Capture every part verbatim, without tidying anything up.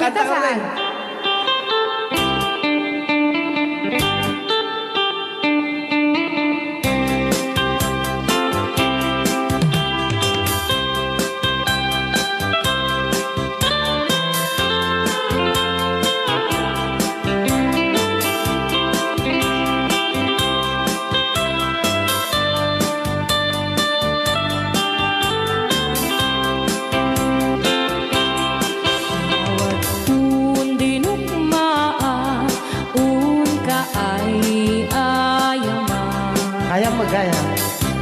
Ita saan? Awan kun dinukmaat, unka ay ayama. Ayam magaya,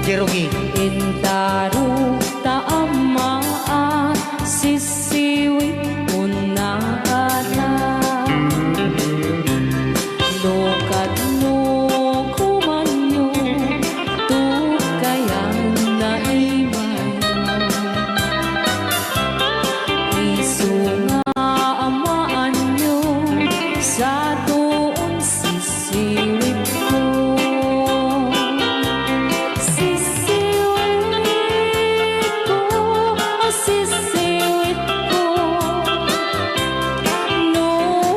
Jerugi. Intaruk ta ammaat, sisiwit unna kata. No kadno kumanyo, tukkayan na imaymo. Isu nga amaanyo, satoon sisiwitko. Sisiwitko, sisiwitko. No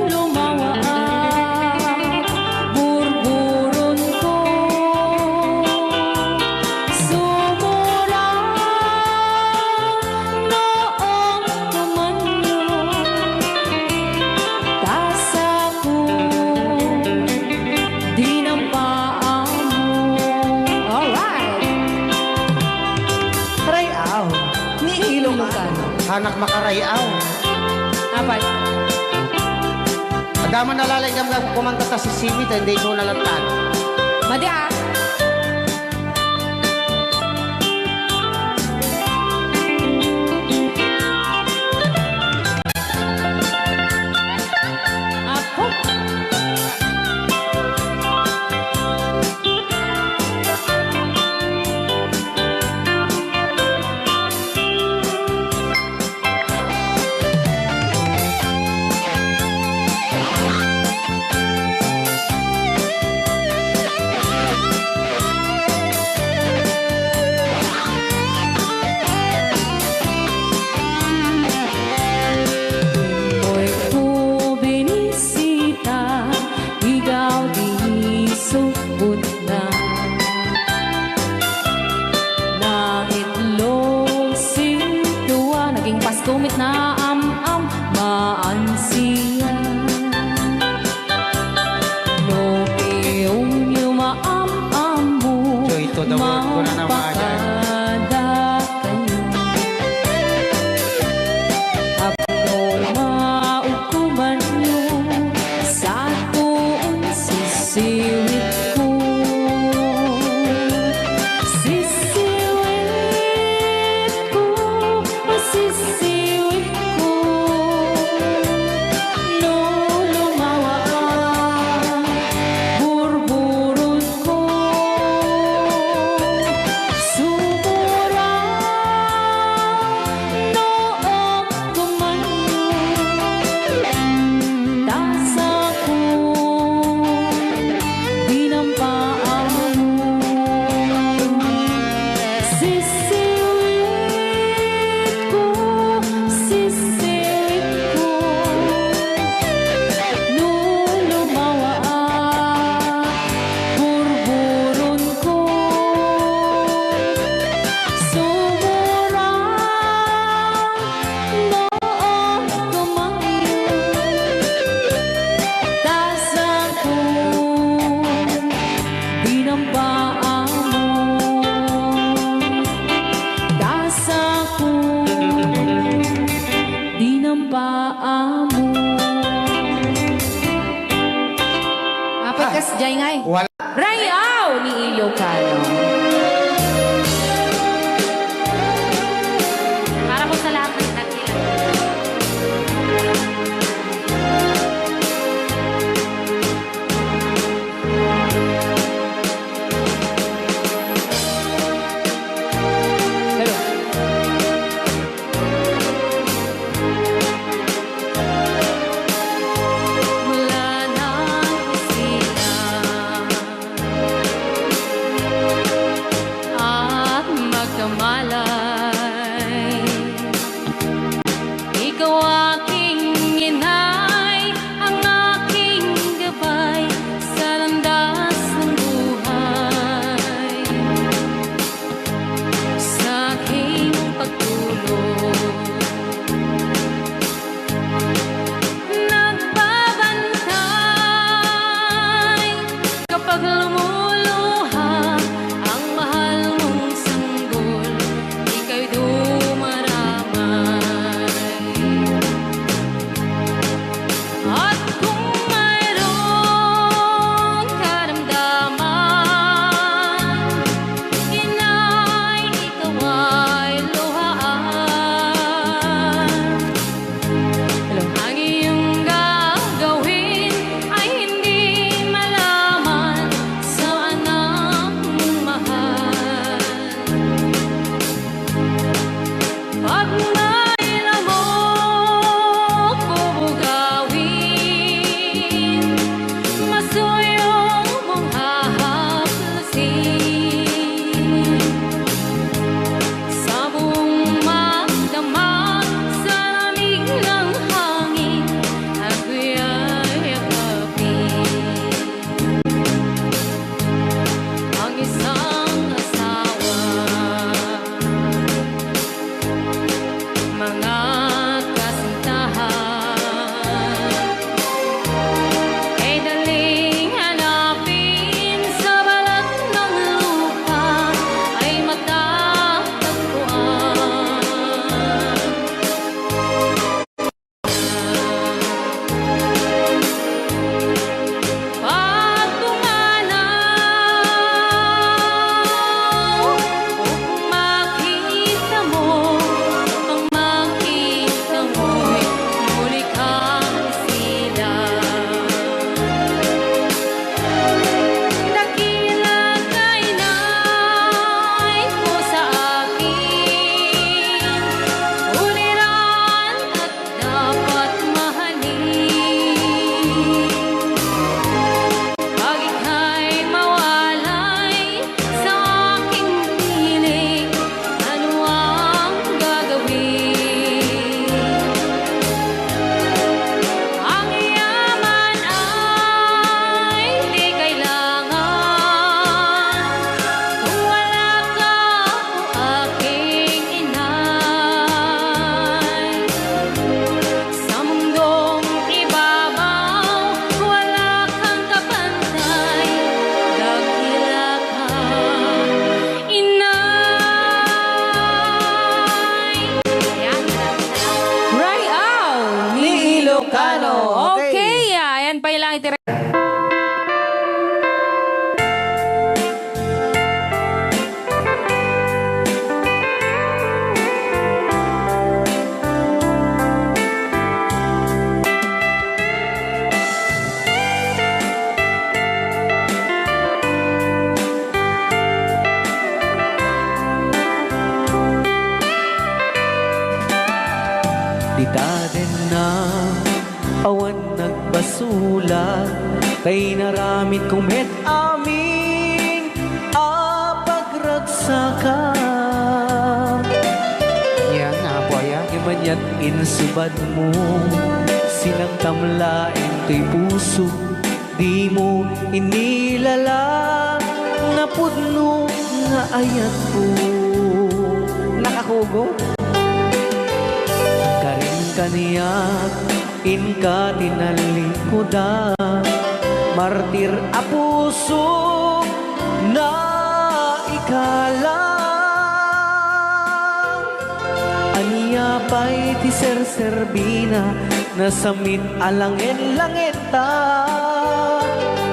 lumawaak, burburonko. Sumurang noong kumanyo, ta sako dinampaanmo. Alright. Ray-aw ni Ilocano. Anak makaray-aw. Apat. Adda man nalaingam nga kumanta ta sisiwit, hindi ko nalattan. Madi, ah. Apo. Apoyko binisita, igaw di sukot na. Nangitlog sintua, naging Pasko met na am-am, maansiya. No piumyo maam-ammo, Joy to the world, kuna na, mga dyan. Mapakada kayo. Apno maukumanyo, satoon sisiwitko. Sisiwitko, sisiwitko. No lumawaak, burburonko. Sumurang noong kumanyo, ta sako dinampaanmo. Sisiwitko, sisiwitko. No lumawaak, burburonko. Sumurang noong kumanyo, ta sako dinampaanmo. Ta sako dinampaanmo. Apat kas jay ngay. Wala. Ray-aw ni Ilocano. Para po sa lahat ng nagbilang. Hello. Mula ng kusina. Kano. Okay. Okay, ah, ayan pa lang iti Dita denna, awan nagbasola, ta inaramidko met amin a pagragsakam. Yan, Apo, ayan. Imanyak insubadmo, sinangtam laeng toy puso, dimo inilala, napudno nga ayatko. Nakakugo? Karin kaniak, inka tinalikudan, martir a puso, naikalang. Ania pay ti serserbina, nasamit a langen-langenta,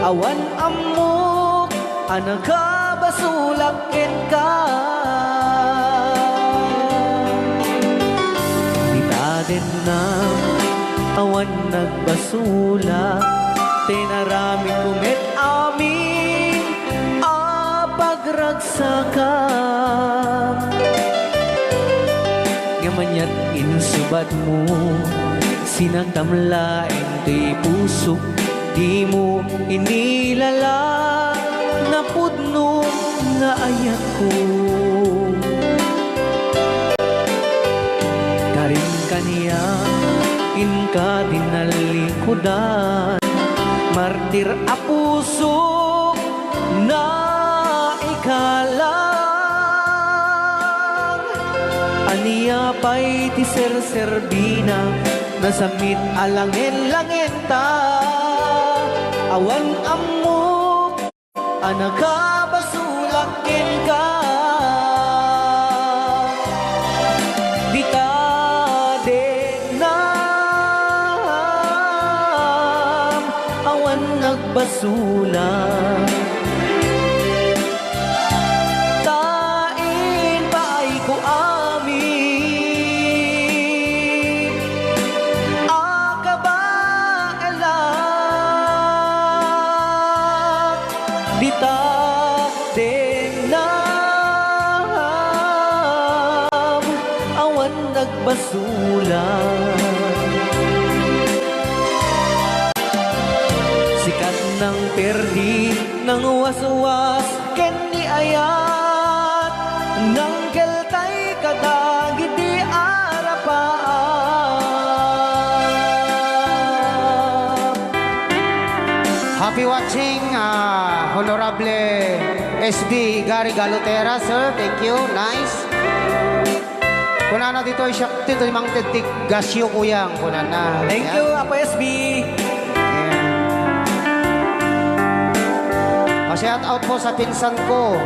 awan ammok a nakabasolak kenka. Dita denna, awan nagbasolak, ta inaramidko met amin a pagragsakam. Ngem aniat insubadmo, sinangtam laeng toy pusok, dimo inilala, napudno nga ayatko. Karin kaniak, inka tinalikudan, martir a pusok, naikalang. Ania pay ti serserbina, nasamit a langen-langenta, awan ammok a nakabasolak kenka. Dita dennam, awan nagbasolak. Ta impaayko amin a kabaelak. Dita dennam, awan nagbasolak. Sikat nang perdi, nang waswas, ken ni ayat, nang keltay kadagiti arapaap. Happy watching, ah, Honorable S B Gary Galutera, sir. Thank you. Nice. Kunana ditoy, "Siak ditoy mangted ti gasyo, kuyang," kunana. Thank you, Apo S B. Ayan. Pa-shout out po sa pinsan ko,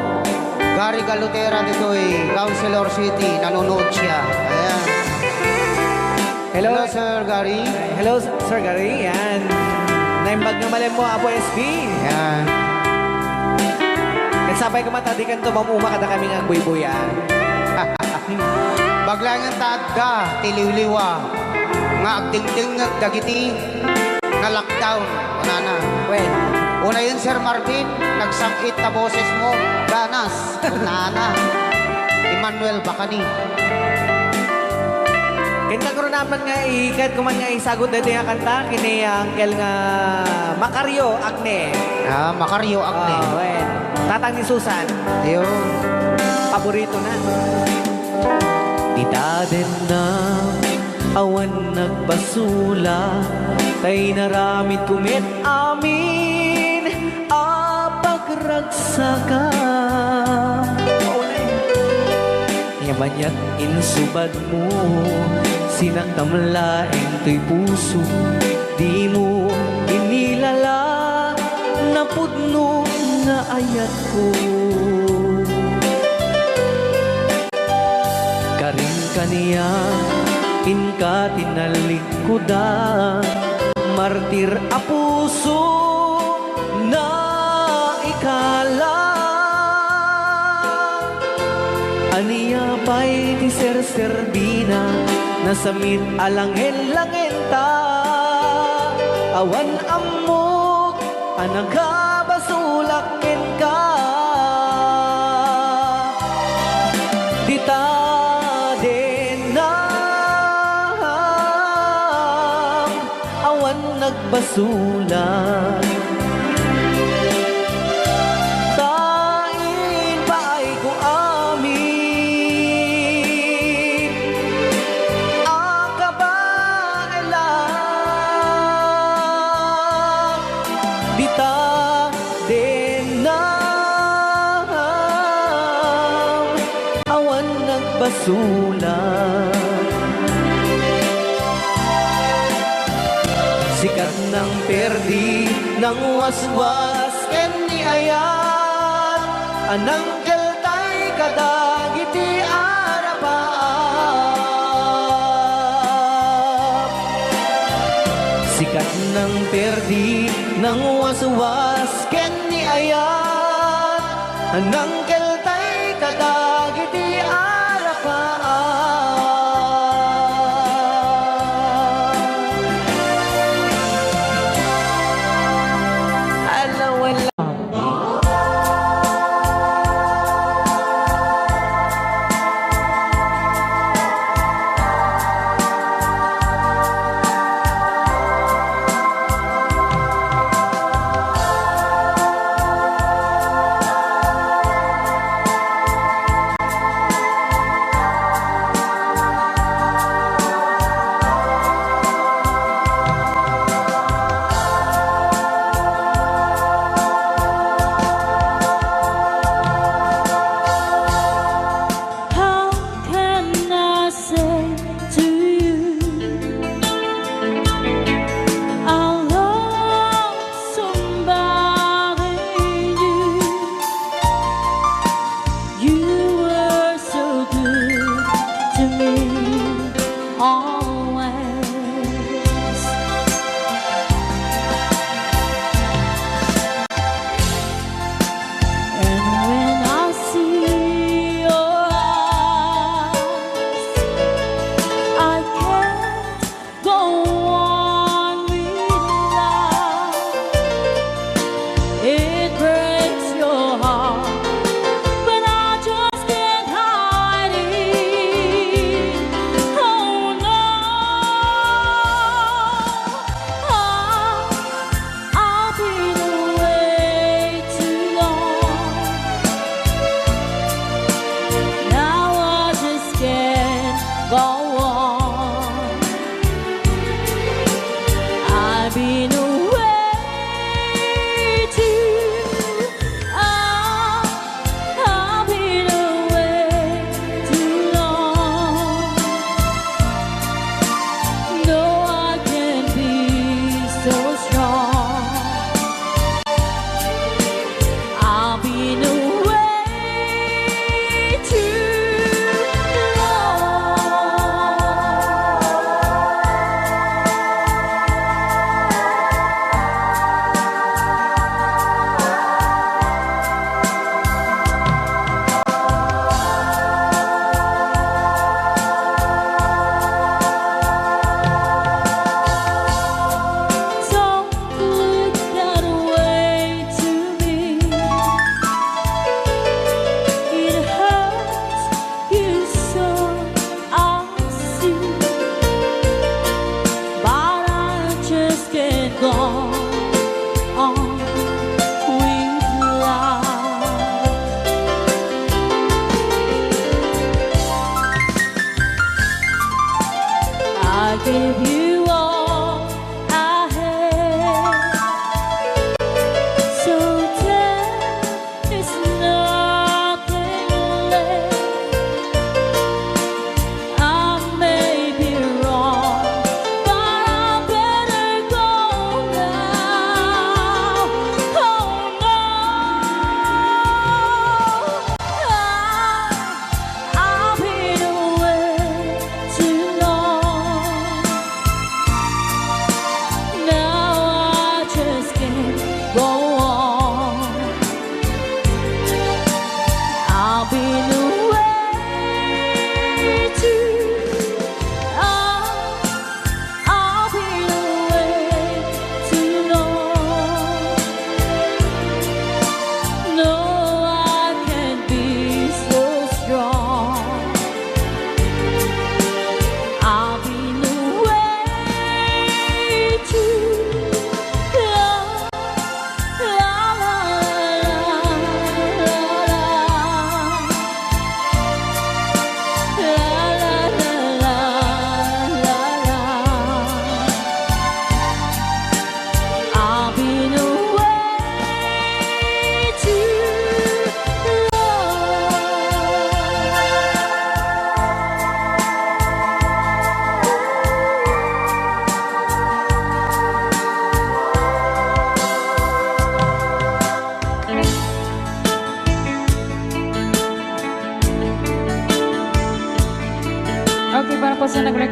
Gary Galutera ditoy, Councilor City. Nanonood siya. Ayan. Hello. Hello, Sir Gary. Hello, Sir Gary. Yan. Naimbag nga malemmo, Apo S B. Yan. Ket sapay koma ta dikanto mam-uma kadakami nga agbuybuya. Bagbaglaengen ta adda ti liwliwa nga agdengdengngeg dagiti na-lockdown, kunana. Wen. Unayen, Sir Marvin, nagsang-it ta bosesmo, ganas, kunana. Emmanuel Bacani. Ken kaguro naman nga ikat kuman nga isagut daytoy nga kanta, ken ni Uncle nga Macario Agne. Ah, Macario Agne. Ah, wen. Tatang ni Susan. Ayun. Paborito na. Dita dennam, awan nagbasolak, ta inaramidko met amin a pagragsakam. Maunay. Ngem aniat insubadmo, sinaktam laeng toy puso, dimo inilala, napudno nga ayatko. Karin kaniak, Inka ti nallikkudan, martir a puso, naikala. Ania pay ti serserbina, nasamit a langen-langenta, awan ammok a nakabasolak kenka. Dita denam, awan nagbasolak. Ta impaayko amin a kabaelak. Dita denam, awan nagbasolak. Sikat nang perdi, nang waswas ken ni ayat, a nangkeltay kadagiti arapaap. Sikat nang perdi, nang waswas ken ni ayat, a nangkeltay kadagiti arapaap. Ala, wala. How can I say to you, I love somebody new? You were so good to me always. And when I see your eyes, I can't go on with life. It breaks your heart, but I just can't hide it. Oh no, I I've been away too long. Now I just can't go on. I've been away too, I I've been away too long. No, I can't be so strong. I've been away too long.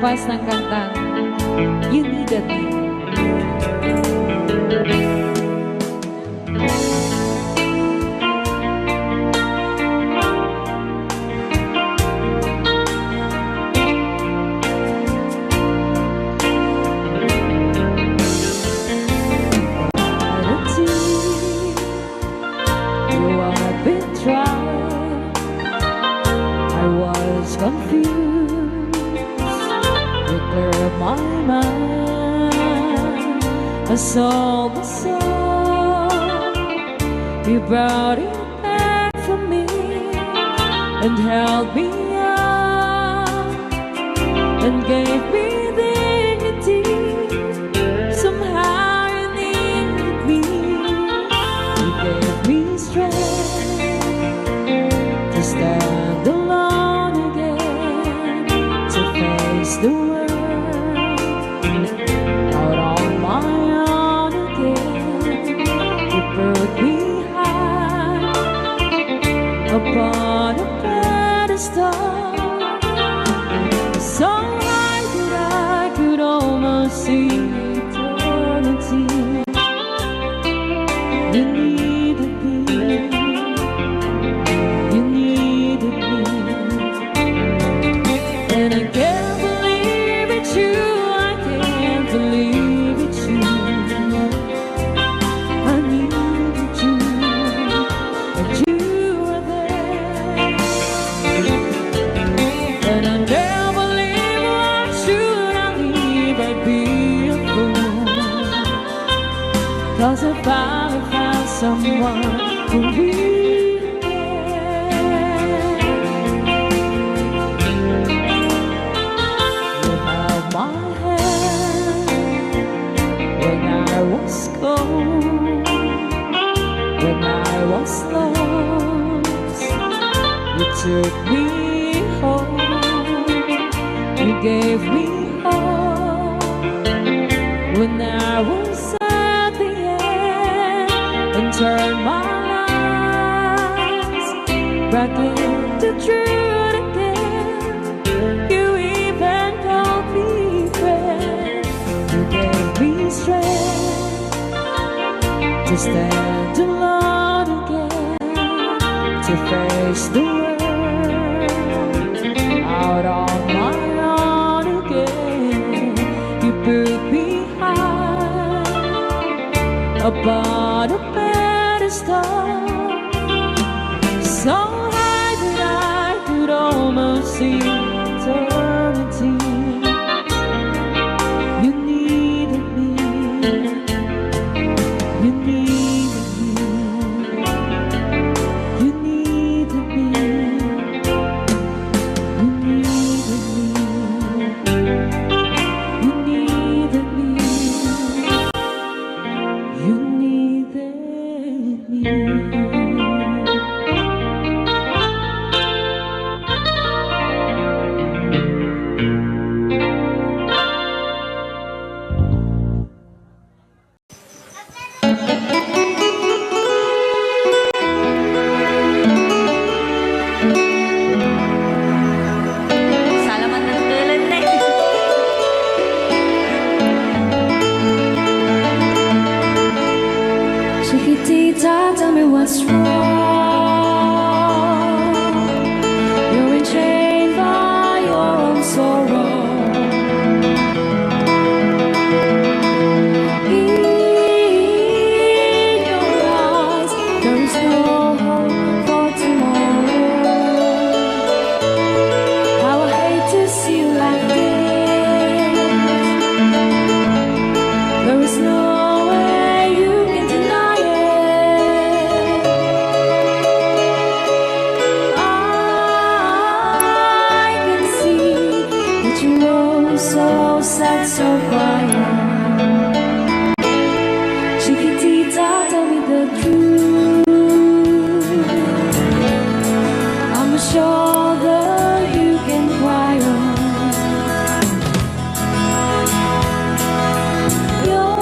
Pas ng kantang You Needed Me. You have been tried. I was confused. You cleared my mind. I saw the sun. You brought it back for me and held me up and gave me dignity. Somehow you needed me. You gave me strength to stand alone again, to face the world out on my own again. You put me high upon a pedestal, so high that I could almost see eternity. You needed me. You needed me. And I can't believe it's you. I can't believe it's you. I needed you, and you were there. And I never leave. Why should I leave? I'd be a fool. 'Cause I finally found someone who really cares. You held my hand when I was cold, when I was lost. You took me home. You gave me hope when I was at the end, and turned my life back into truth again. You even called me friend. You gave me strength to stand alone again, to face the world out on my own again. You put me high upon a pedestal, so high that I could almost see eternity. You needed me. You needed me. You needed me. You needed me. You needed me. You needed me. Salamat ng tulad na eh. Chiquitita, tell me what's wrong. You're enchained by your own sorrow. In your eyes, there is no hope for tomorrow. How I hate to see you like this. There is no way you can deny it. I can see that you know, so sad, so quiet. Chiquitita, tell me the truth. I'm a shoulder you can cry on. Your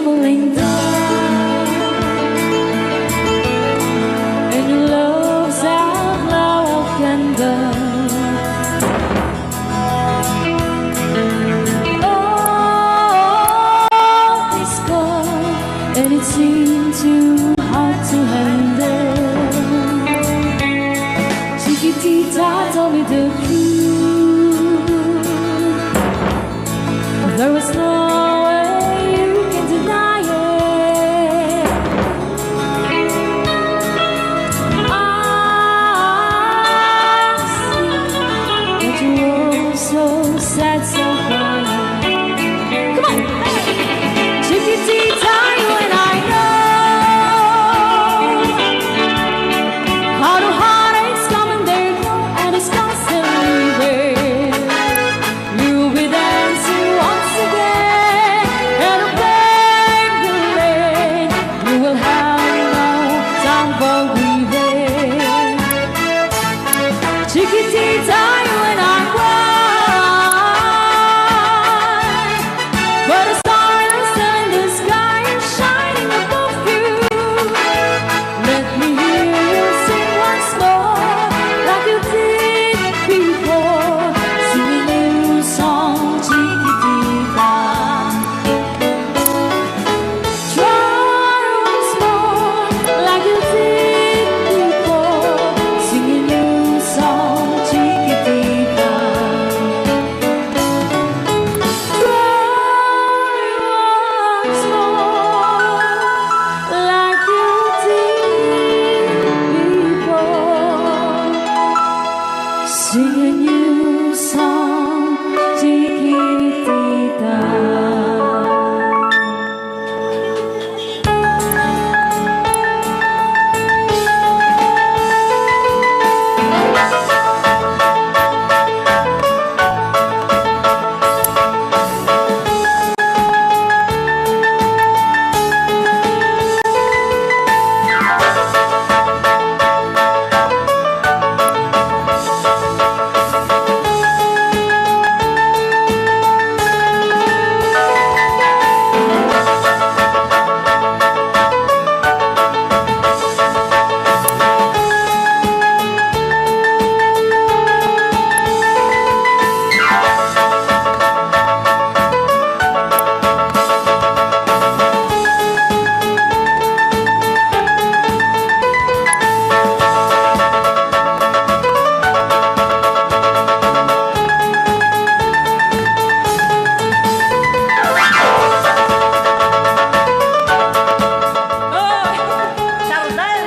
Laying down in your love's outlaw candle. Oh, this call, and it seemed too hard to handle. Chiquitita, tell me the truth. There was no way you can deny it. I see that you were so sad, so quiet. Come on! Chiquitita, you and I know how the heartaches come and they go, and it's constantly there. You'll be dancing once again, and playing the rain. You will have no time for grieving. Chiquitita, you and I cry, but a star in the sky is shining above you. Let me hear you sing once more, like you did before. Sing a new song, Chiquitita. Try once more, like you did before. Sing a new song, Chiquitita. Try once more, like you did before. Sing a new song, Chiquitita.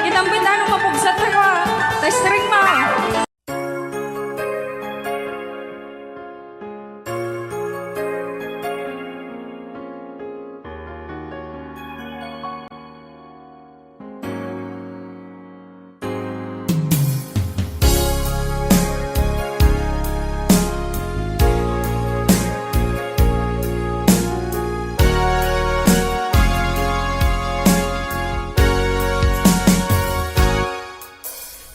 Inambit ano mapugsat tayo, ah. Testring mo.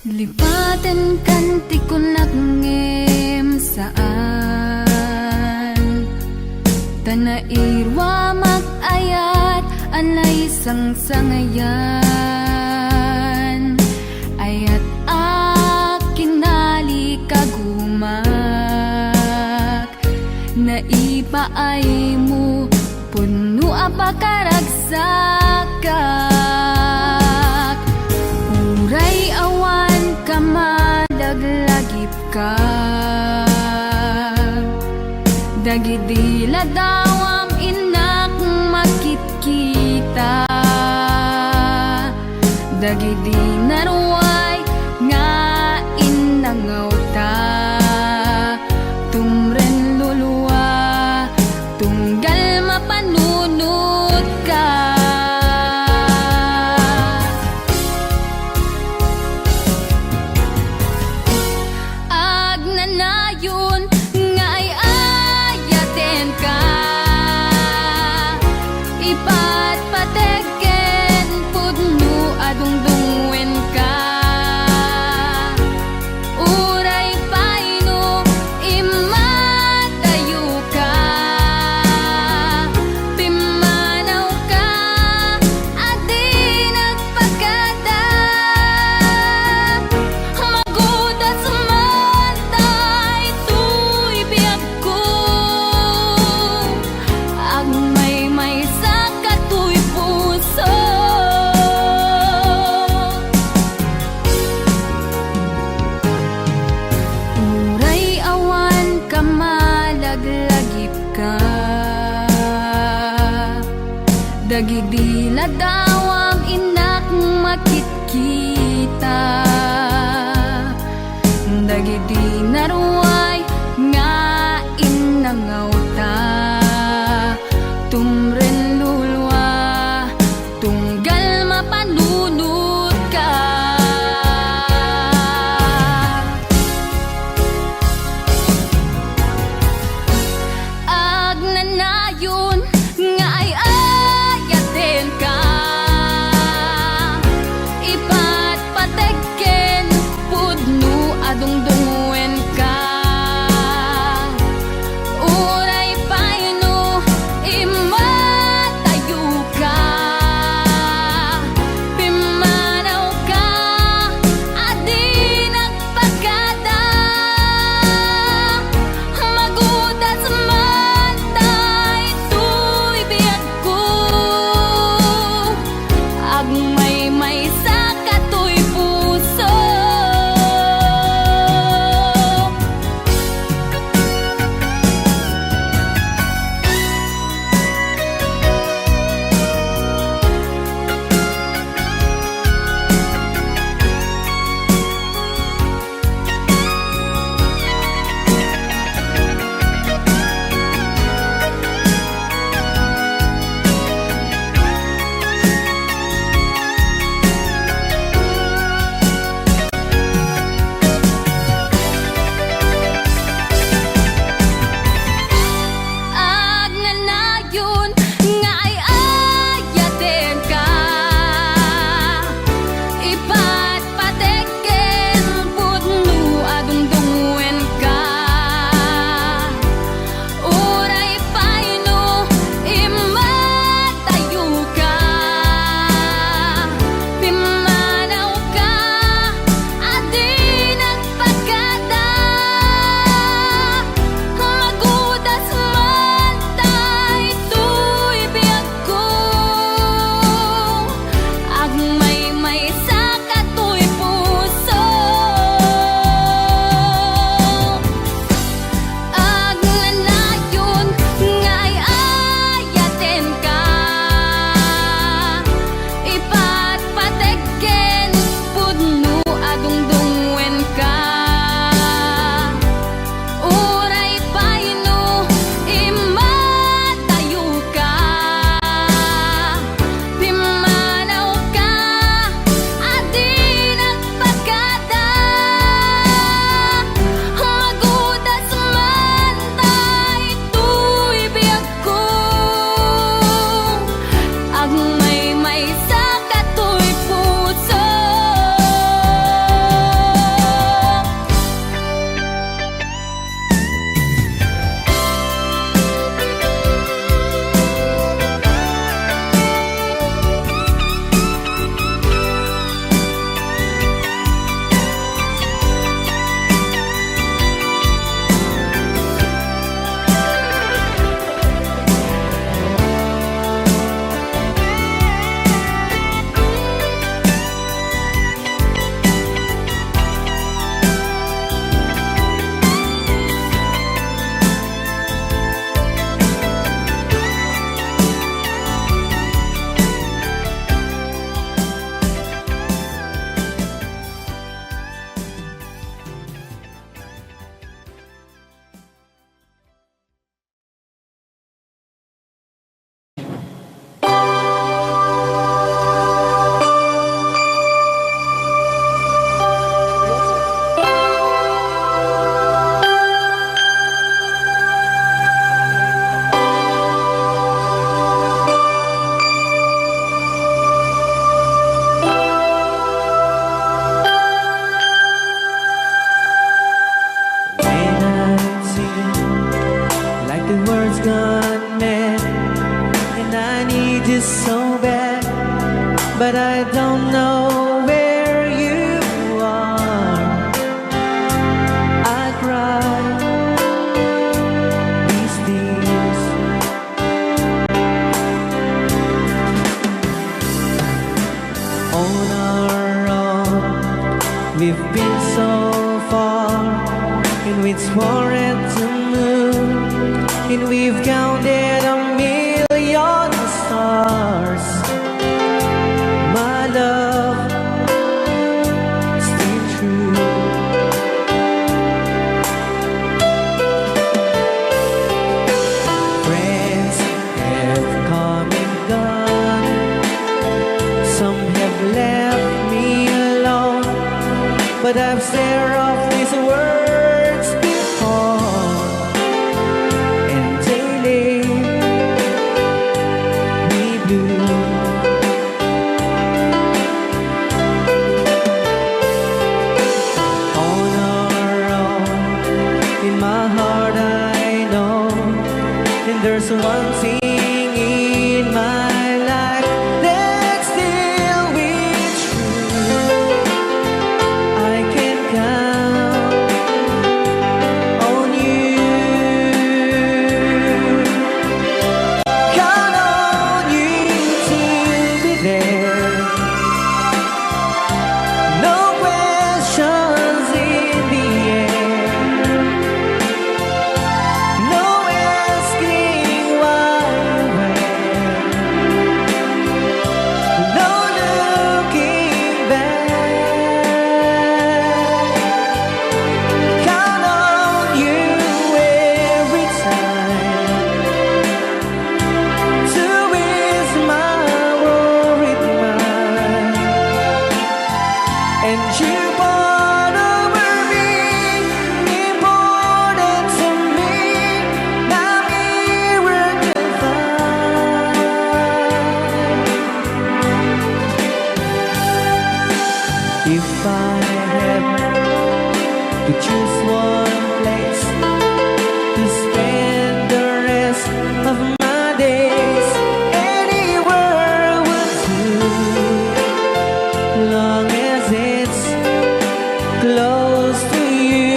Lipatenkan ti kunak ngem saan. Ta nairuamak ayat a naisangsangayan. Ayat a kinalikagumak. Naipaaymo, pudno a pakaragsakak. Uray awan ka, madaglagipka. Dagidi ladawam innak makitkita. Dagidi naruay nga innangawta, tumren lulua, tunggal mapanunotka. Agnanayon nga ay-ayatenka, ipatpateg ken pudno a dungdungngoenka. Uray pay no immadayoka, pimmanawka Dagidi ladawam, innak, makitkita, dagidi naruay nga innangawta, tumren lulua, tunggal mapanunotka. Agnanayon nga ay-ayatenka, ipatpateg ken pudno a dungdungenka. Uray pay no immadayoka, pimmanawka a di nagpakada. Magudas man daytoy biagko, agmaymaysa katoy puso. Agnanayon nga ay-ayatenka, ipatpateg ken pudno a dungdungenka. Uray pay no immadayoka, pimmanawka a di nagpakada. Magudas man daytoy biagko, agmaymaysa katoy puso. Agnanayon nga ay-ayatenka, ipatpateg ken pudno a dungdungenka. Uray pay no immadayoka, pimmanawka a di nagpakada. Magudas man daytoy biagko, agmaymaysa katoy puso. When I see like the world's gone mad, and I need you so bad, but I don't know where you are. I cry these tears on our own. We've been so far, and we've swore at the moon, and we've counted a million stars. Just one place to spend the rest of my days. Anywhere would do, long as it's close to you.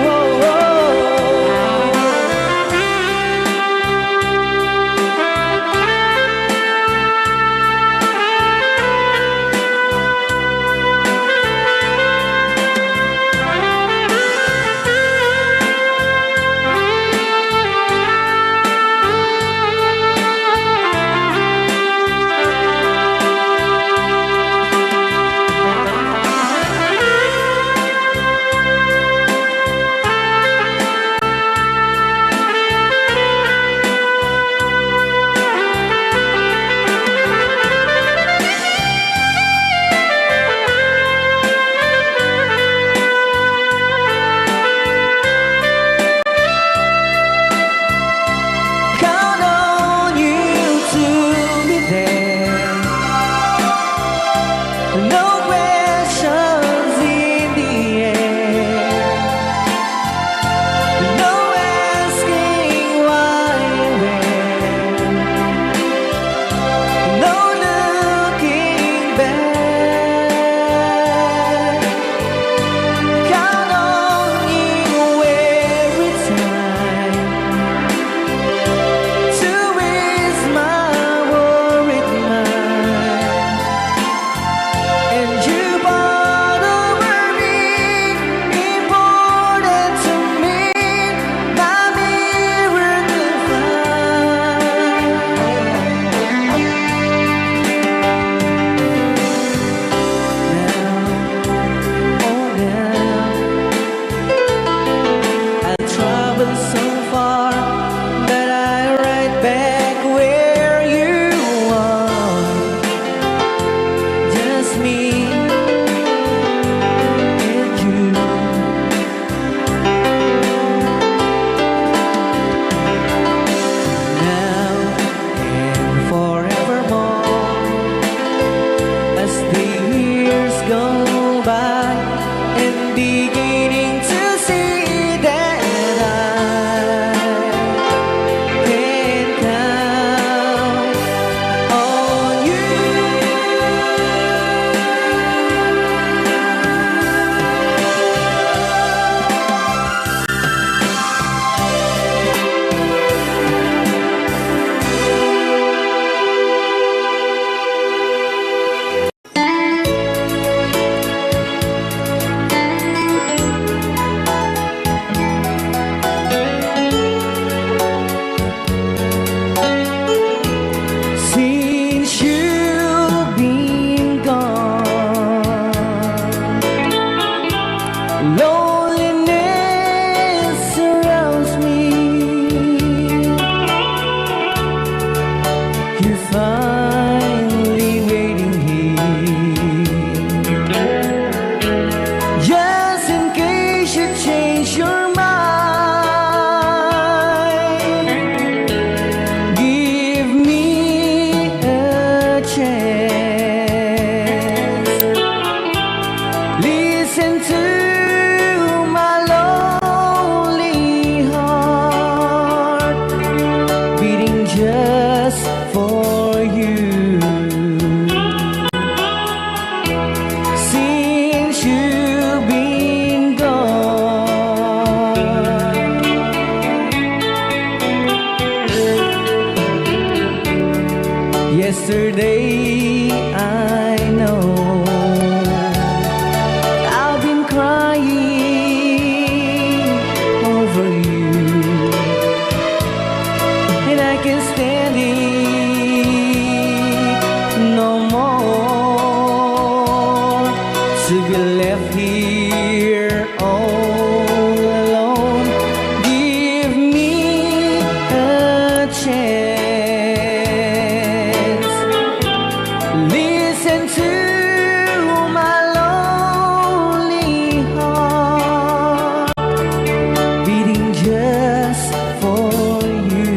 Oh, oh. Count on you to be there. No questions in the air. No asking why and when. No looking back. Count on you every time to ease my worried mind. And you bother me, important to me, my miracle find. Now, oh now, I travel so far that I ride back where you are. Just me and you. Now and forevermore, as the years go by, and beginning to see that I can count on you. Since you've been gone, loneliness surrounds me. You're finally waiting here, just in case you change your mind. Give me a chance. Listen to my lonely heart beating just for you. Since you've been gone, yesterday I know I've been crying over you, and I can't stand it no more to be left here all alone. Give me a chance. Listen to my lonely heart beating just for you.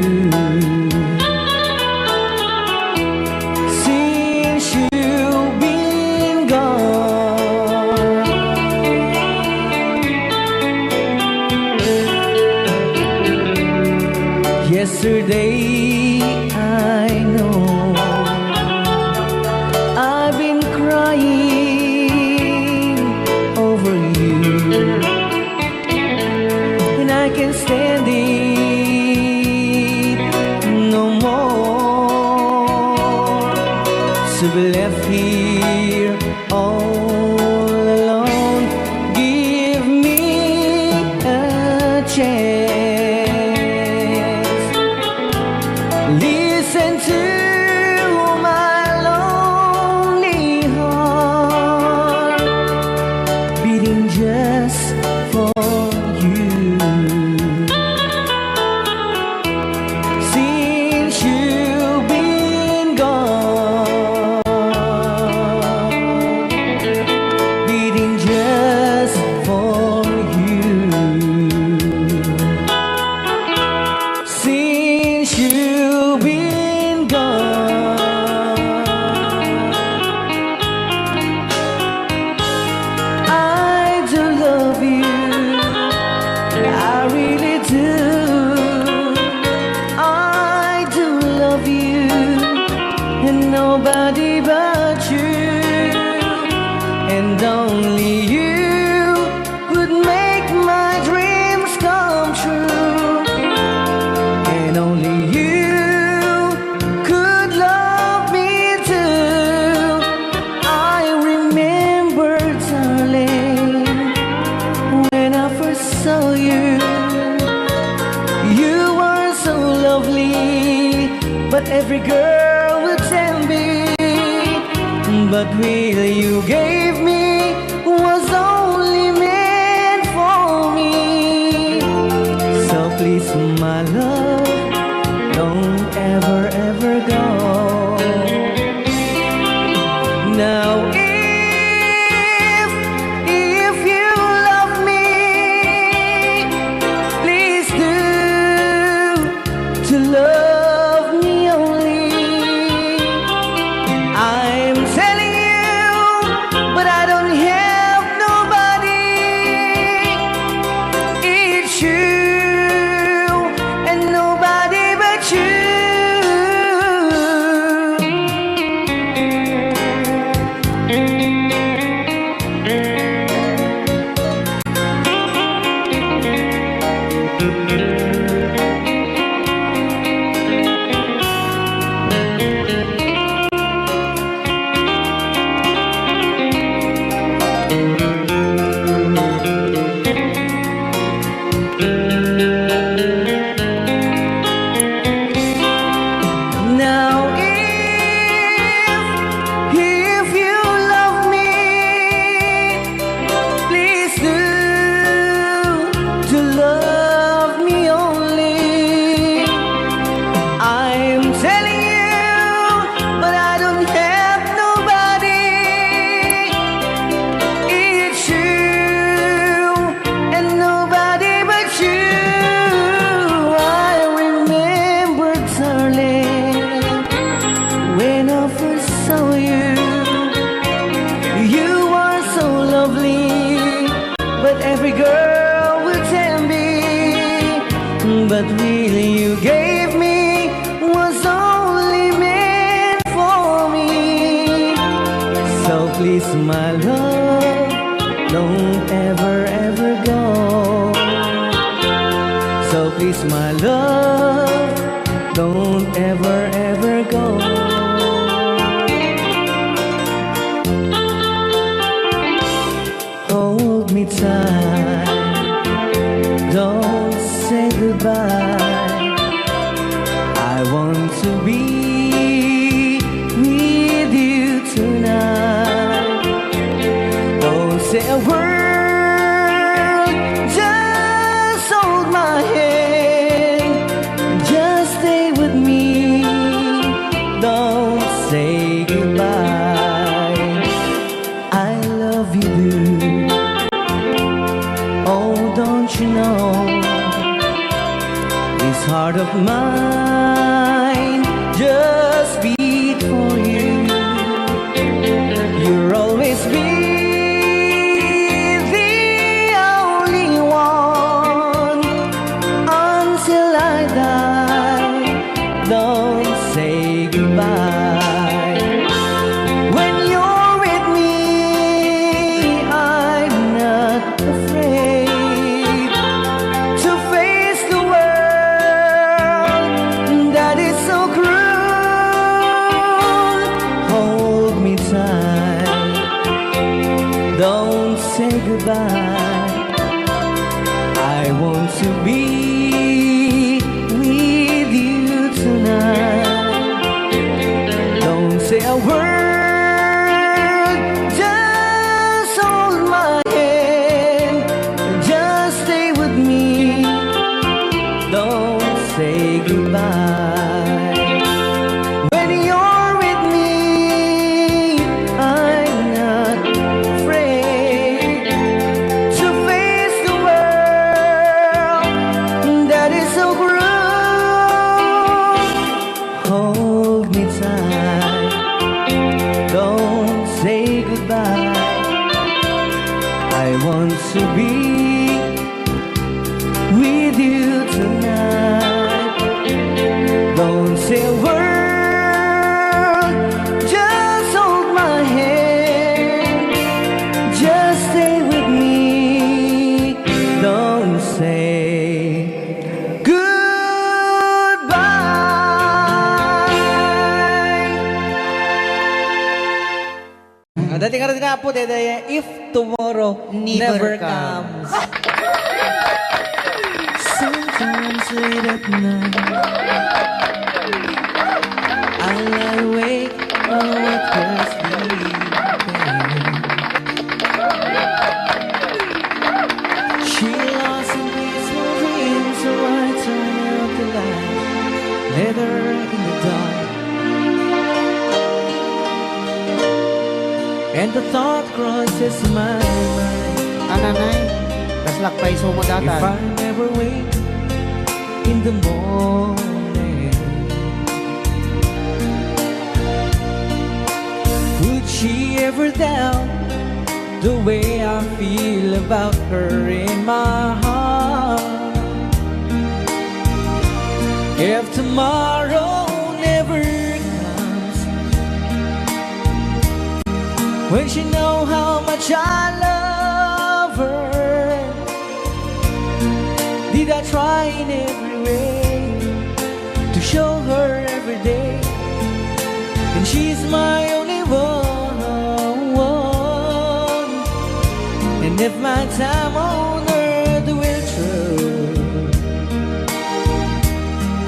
Since you've been gone, I know I've been crying over you, and I can't stand it no more to be left here all alone. Give me a chance. Listen to my lonely heart beating just for you. Since you've been gone, beating just for you. Since you've been gone, I do love you. I really do. I do love you, and nobody but you, and only you could make my dreams come true, and only you could love me too. I remember, darling, when I first saw you, you were so lovely, but every girl would tell me, but really you gave me was only meant for me. So please, my love, don't ever, ever go. Now, if, if you love me, please do to love me only. I'm telling you, but I don't have nobody. It's you and nobody but you. Now, if, if you love me, please do to love me only. I'm telling you, but I don't have nobody. It's you and nobody but you. I remember, darling, when I first saw you, you were so lovely, but every girl would tell me, but really you gave me was only meant for me. So please, my love, don't ever, ever go. So please, my love, don't ever, ever go. Hold me tight, don't say goodbye. I want to be with you tonight. Don't say a word, just hold my hand, just stay with me. Don't say goodbye. I love you, do. Oh, don't you know? This heart of mine say goodbye. I want to be with you tonight. Don't say a word, just hold my hand, just stay with me. Don't say goodbye. When you're with me, I'm not afraid to face the world that is so cruel. Hold me tight, don't say goodbye. I want to be with you tonight. Don't say a word, just hold my hand, just stay with me. Don't say goodbye. Ah, dati nga rin nga po, dede, if tomorrow never comes. Sometimes late at night, I lie awake, oh, what was sleeping. She lost in peaceful dreams, so I turn out the light, let her in the dark. And the thought crosses my mind. Ananay, kaslak pay sumo datan. If I never wake in the morning, would she ever doubt the way I feel about her in my heart? If tomorrow never comes, will she know how much I love her? Did I try in every way to show her every day? And she's my only one. And if my time on earth will through,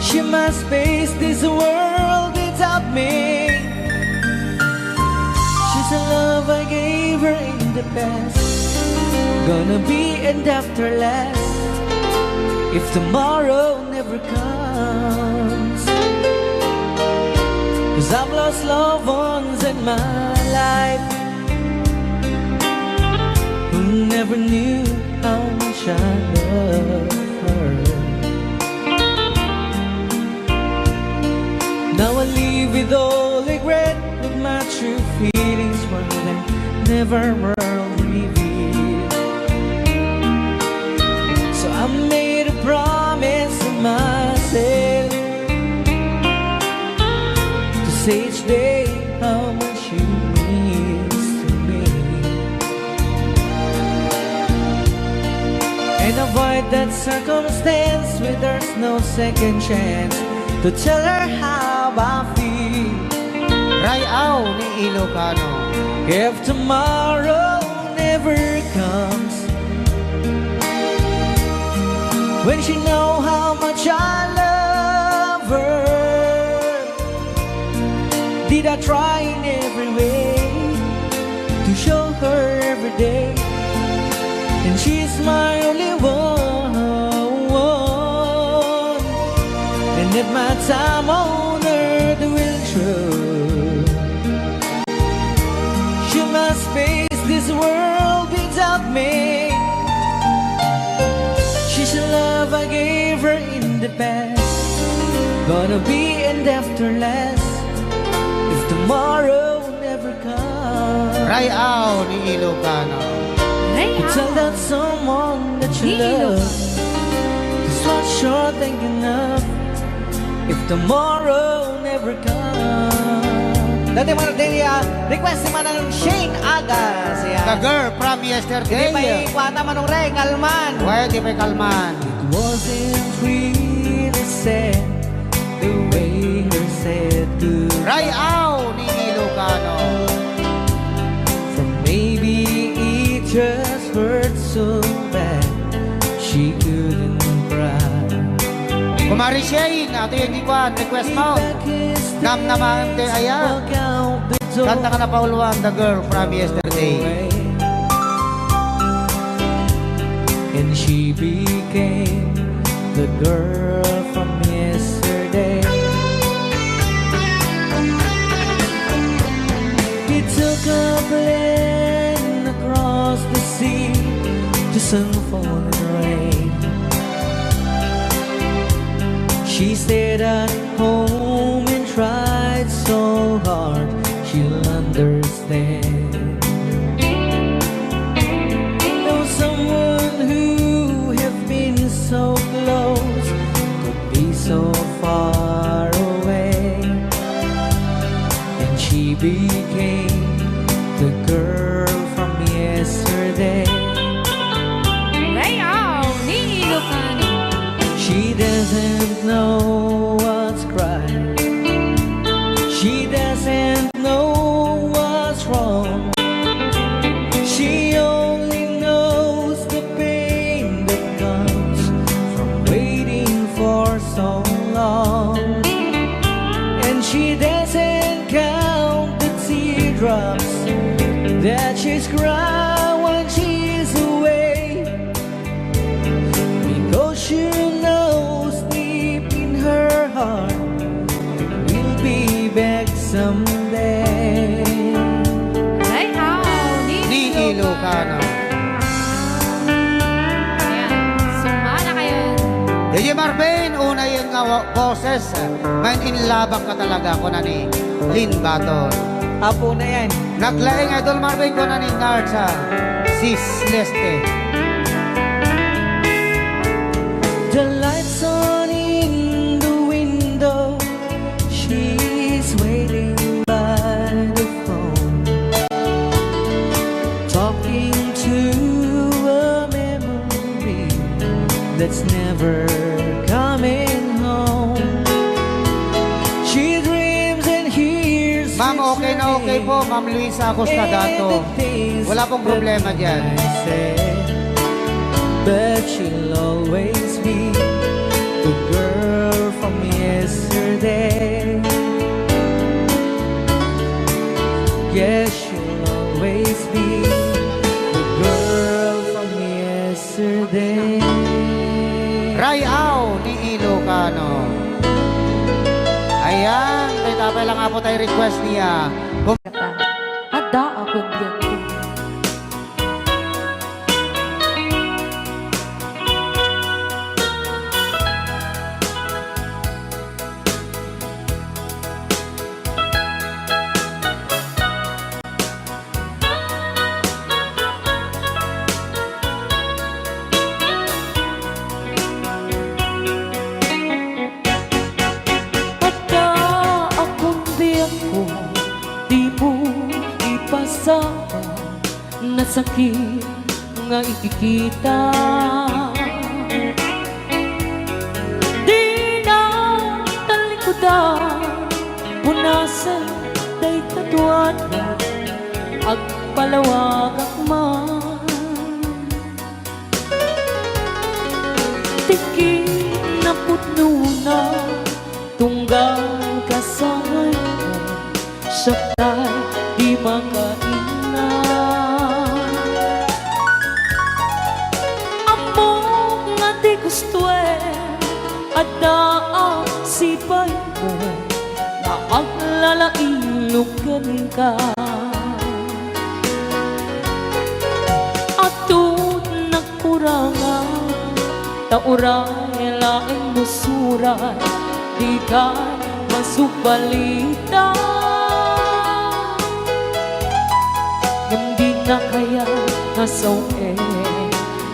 she must face this world without me. She's a love I gave her in the past, gonna be and after last, if tomorrow never comes. Cause I've lost loved ones in my life who never knew how much I love her. Now I live with all regret, but my true feelings were then never were revealed. So I made a promise to myself to say each day how much you means to me. And avoid that circumstance where there's no second chance to tell her how I feel. Ray-aw ni Ilocano. If tomorrow never comes, when she know how much I love her, did I try in every way to show her every day? And she's my only one. And if my time on earth will through, she must face this world without me. She's the love I gave her in the past, gonna be and after last, if tomorrow never comes. Ray-aw ni Ilocano. Ray-aw. Tell that someone that you love. Just one short thing enough, if tomorrow never comes. Dati man, dati, ah, request ni Manang Shane Agas. Yan. The girl from yesterday. Hindi pa ikuwata, Manong Ray, kalman. Well, di pa kalman. It wasn't really said the way you said to Ray-aw ni Ilocano. From maybe it just Mary Shane, ato yan di kwan, request mo. Namnamaen ti aya. Kanta nga napauluan, The Girl from Yesterday. And she became the girl from yesterday. He took a plane across the sea to send for the rain. She stayed at home and tried so hard she'll understand. Though someone who have been so close could be so far away, and she became the girl from yesterday. Rayaw ni Ilocano. She doesn't know what's right. She doesn't know what's wrong. She only knows the pain that comes from waiting for so long. And she doesn't count the teardrops that she's cried when she's away. Because she knows deep in her heart we'll be back someday. Rayaw ni Ilocano. Ayan. Sumala kayo. D J Marvin, una yan nga wa-, boses. Ngayon, inlabak ka talaga, kuna ni Lynn Baton. Apo na yan. Naglaing, Idol Marvin, kuna ni Narsa, Sis Leste. The lights on in the window, she's waiting by the phone, talking to a memory that's never coming home. She dreams and hears Ma'am, okay na okay po, Ma'am Luisa Acosta Dato. Wala pong problema dyan. But she'll always be the girl from yesterday. Yes, she'll always be the girl from yesterday. Rayaw ni Ilocano. Ayan, may tapay lang nga po tayo request niya. Adda a kon biag ko. Adda a kon biag ko, dimo ipasama. Nasakit nga ikikita. Dina talikudan, punasen dayta tuana, agpalawagak man. Ti kinapudnona, tunggal kasangaymo, siak tay di makainna. Ammok nga ti gustoem, adda a sipaymo, nga aglalaing no kenka. Adu ti nagkurangan, ta uray laeng no surat, dika masubalitan. Ngem dina kayat nga sawen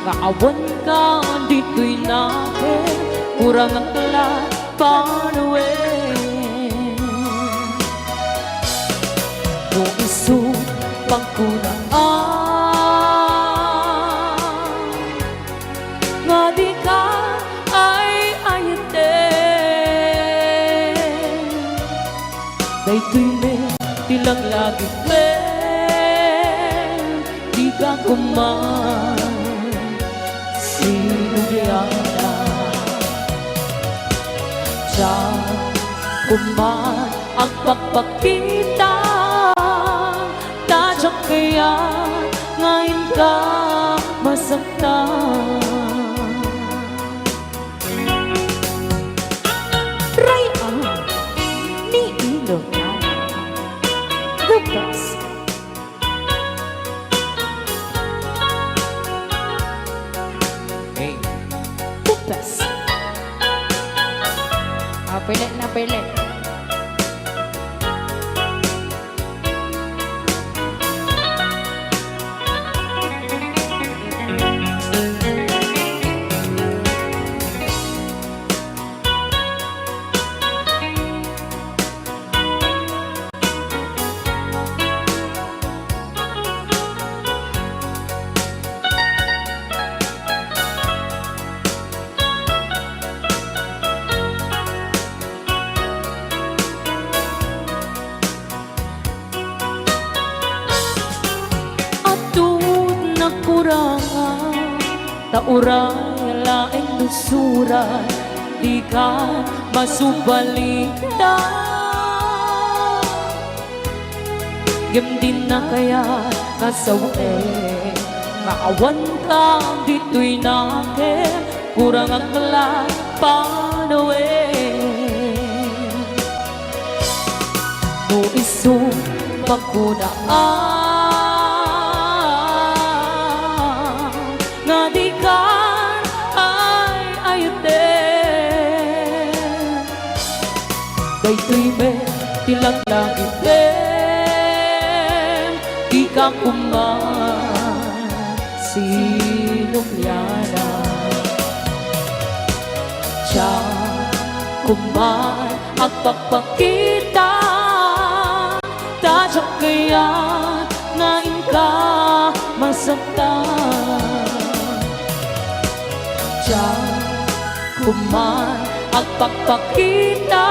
nga awanka ditoy nakem, kurangak la panawen. No isu pagkunaan nga dika ay-ayaten, daytoy met ti laglagipem, dika koma sinubliana. Diak koma agpakpakita, ta diak kayat nga inka masaktan. Ray-an ni Ilocano. The best. Hey. The best. Ah, pili na, pili. Adu ti nakurangan, ta uray laeng no surat, dika masubalitan. Ngem dina kayat nga sawen nga awanka ditoy nakem, kurangak la panawen. No isu, pakunaan nga dika ay-ayaten. Daytoy met ti laglagipen, dika koma sinuppianan. Diak koma agpakpakita, ta diak kayat nga inka masaktan. Diak koma agpakpakita,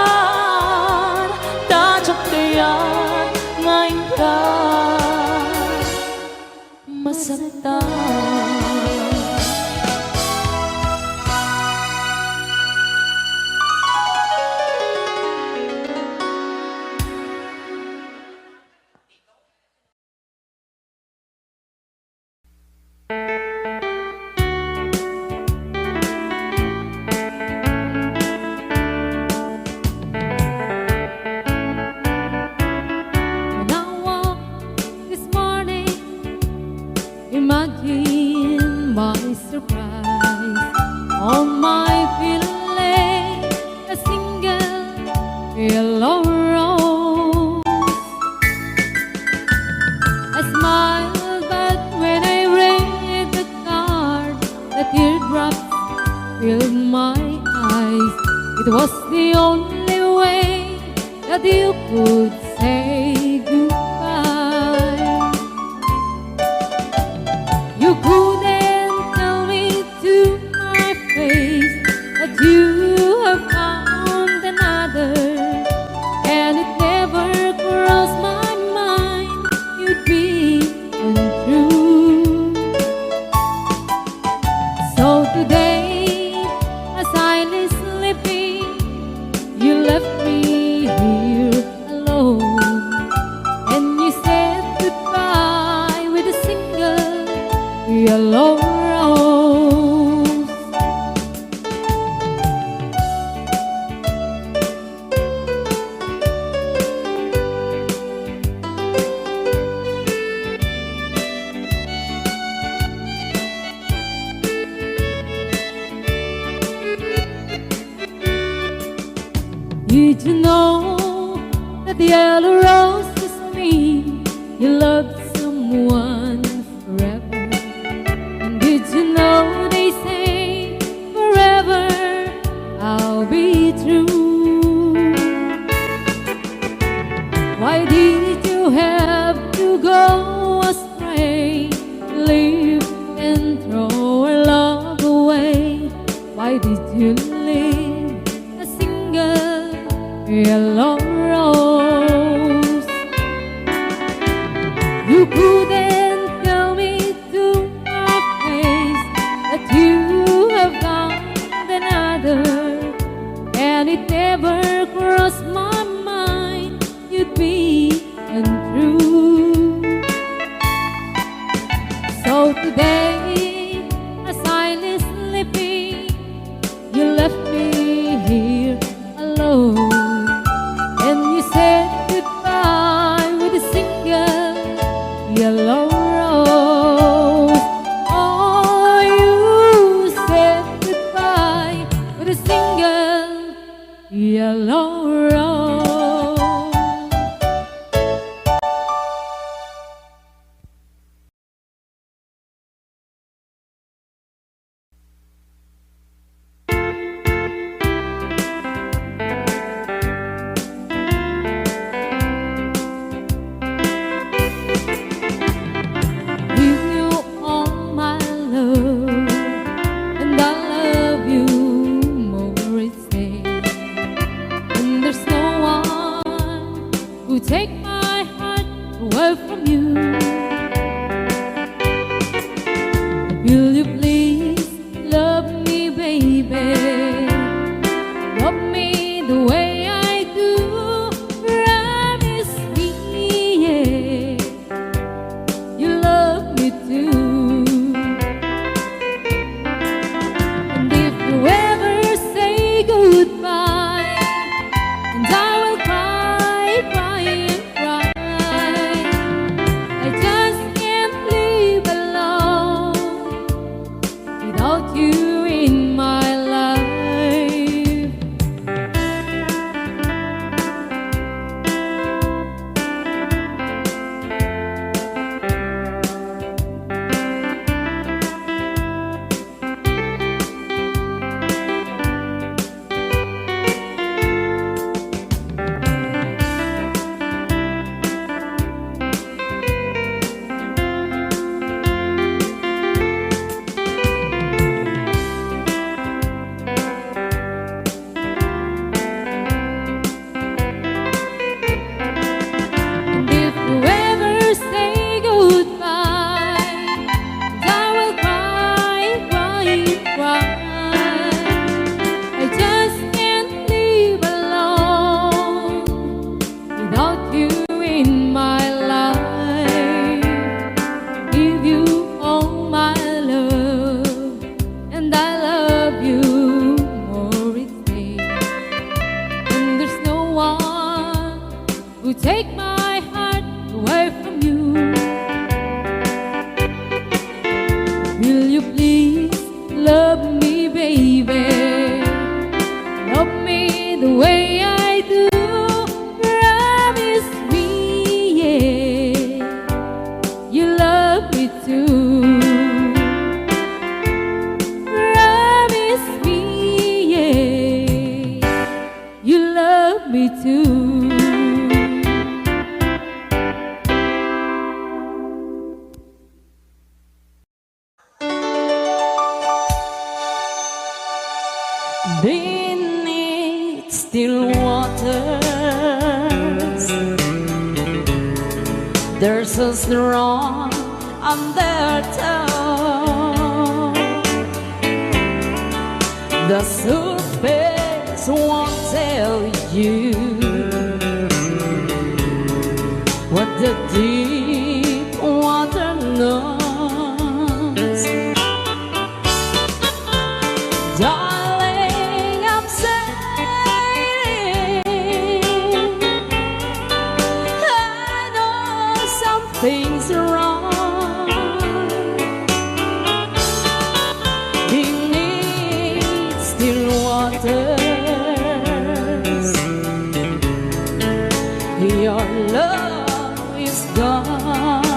ta diak kayat nga inka masaktan. When I woke this morning, imagine my surprise. On my pillow lay a single yellow rose. I smiled, but when I read the card, the teardrops filled my eyes. It was the only way that you could say goodbye. You couldn't tell me to my face that you have found another, and it never crossed my mind you'd be untrue. So today, as I lay sleeping, you left me here alone, and you said goodbye with a single yellow rose. Did you know that the yellow roses mean you loved someone forever? And did you know they say forever I'll be true? Why did you have to go astray, leave and throw our love away? Why did you leave a single yellow rose? You couldn't tell me to my face that you have found another, and it never Take my heart away from you. Will you please love me, baby? Love me the way I do. Promise me, yeah, you love me too. And if you ever say goodbye, and I will cry, cry and cry. I just can't live alone without you in my life. And if you ever say goodbye, I will cry, cry, cry. I just can't live alone without you in my life. Give you all my love, and I love you more each day. And there's no one who take my heart away from you. Will you please love me, baby? Love me the way I do. Promise me, yeah, you love me too. Promise me, yeah, you love me too. Beneath still waters, there's a strong undertow. The surface won't tell you what the deep water knows. Darling, I'm saying, I know something's wrong. Beneath still waters, your love is gone.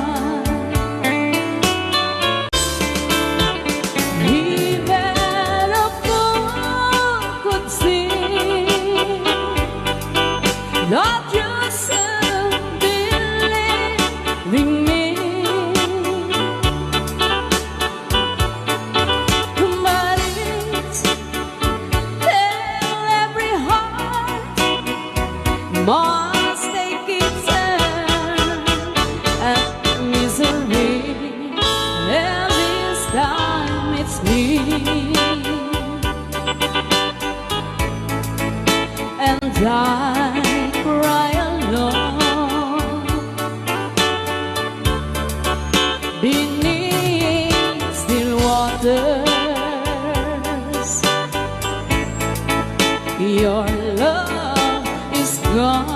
Even a fool could see that you should believe in me. But it's till every heart must take its turn at misery, and this time it's me. And I cry alone beneath still waters. Your love is gone.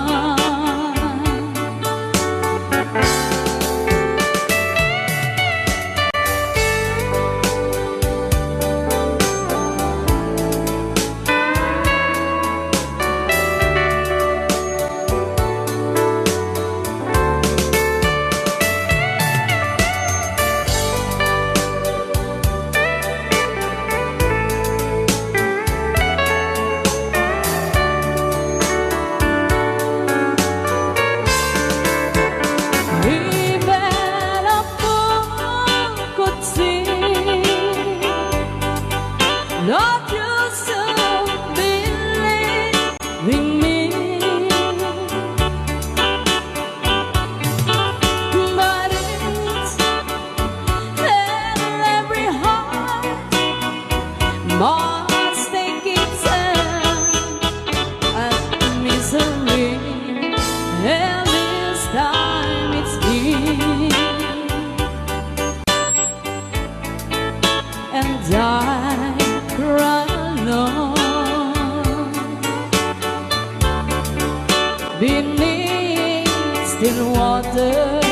still waters.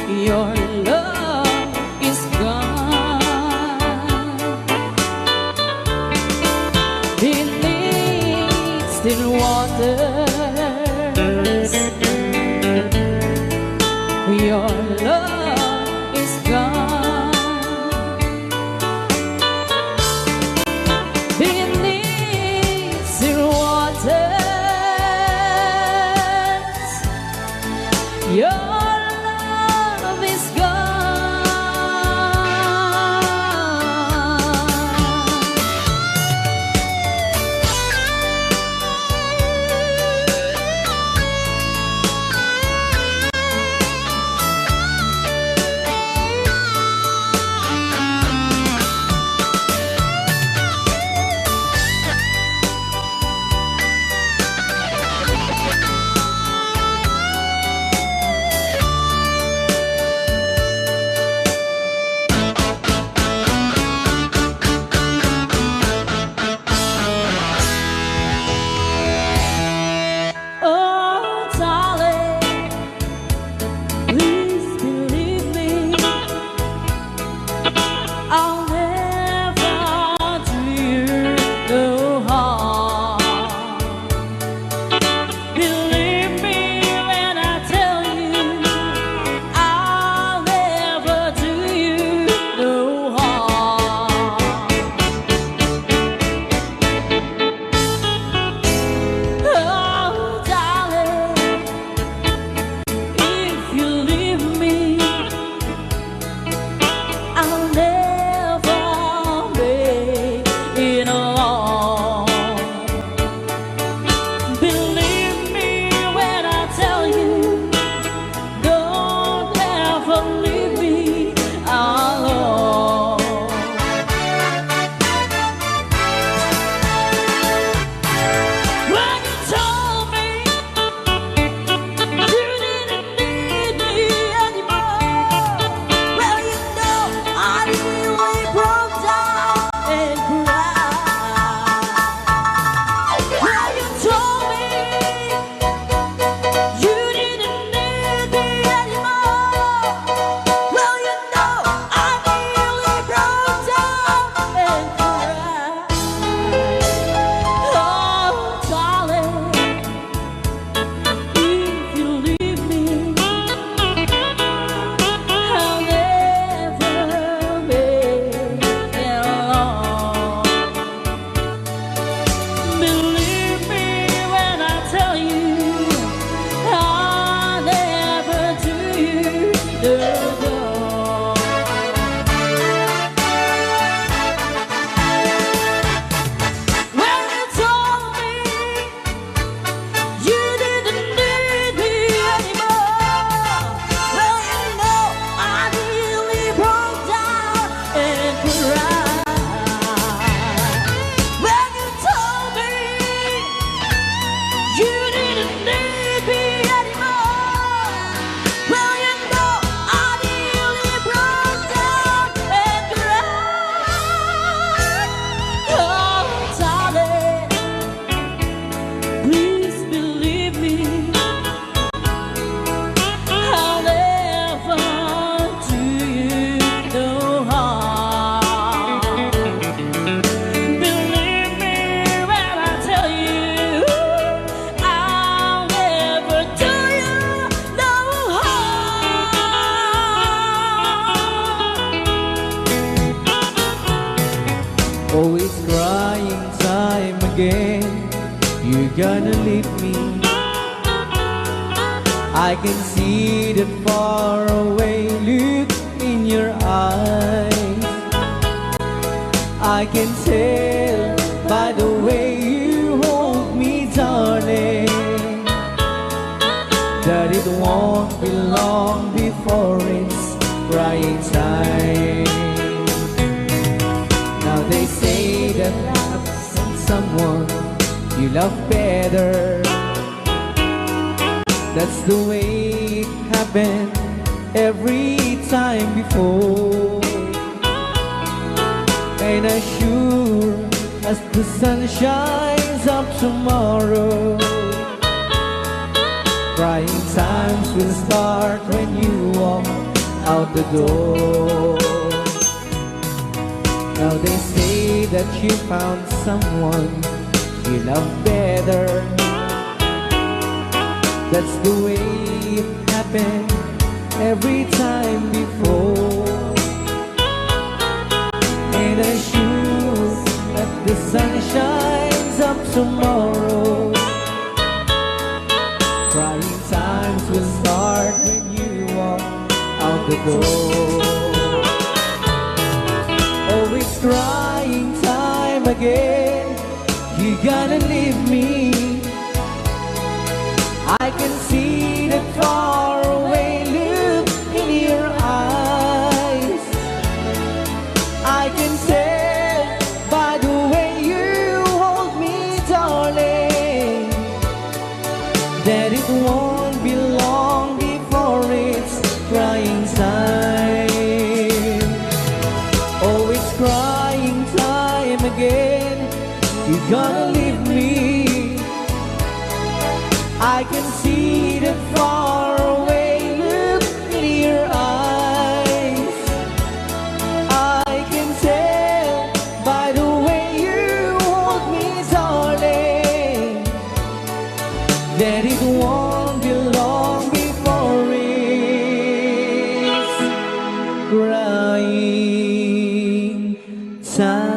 Your love is gone beneath still waters. Your love is gone beneath still waters. Your love is gone. Oh, darling, please believe me. I'll never do you no harm. Believe me when I tell you, I'll never do you no harm. Oh, darling, if you leave me, I'll never make it alone. Believe me when I tell you, don't ever leave me alone. When you told me you didn't need me anymore, well, you know I really broke down and cried. When you told me you didn't need me anymore, well, you know I really broke down and cried. Oh, darling, if you leave me, I'll never make it alone. Believe me when I tell you, I'll never do you no wrong. When you told me you didn't need me anymore, well, you know I nearly broke down and cried. When you told me you didn't need me anymore, well, you know I nearly broke down and cried. Oh, darling, please believe me. I'll never do you no harm. Believe me when I tell you, I'll never do you no harm. Always crying time again, you're gonna leave me. I can see the far away look in your eyes. I can tell by the way you hold me, darling, that it won't be long before it's crying time. Now they say that love sends someone you love better. That's the way it happened every time before. And as sure as the sun shines up tomorrow, Crying times will start when you walk out the door. Now they say that you found someone you love better. That's the way it happened every time before. And I shoot at the sun shines up tomorrow. Crying times will start when you walk out the door. Oh, it's crying time again. You gotta leave me. I can see that far away look in your eyes. I can tell by the way you hold me, darling, that it won't be long before it's crying time. Oh, it's crying time again. You're gonna leave me. I can see that far away look in your eyes. I can tell by the way you hold me, darling, that it won't be long before it's crying time.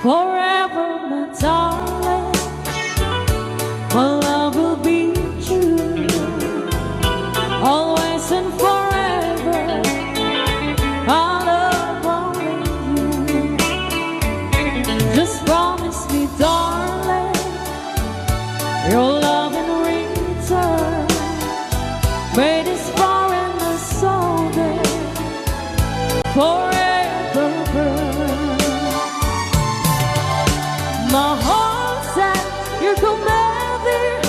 Forever, my darling, my love will be true. Always and forever, I love only you. Just promise me, darling, your love in return. May this foreign soul forever burn. My heart said you're committed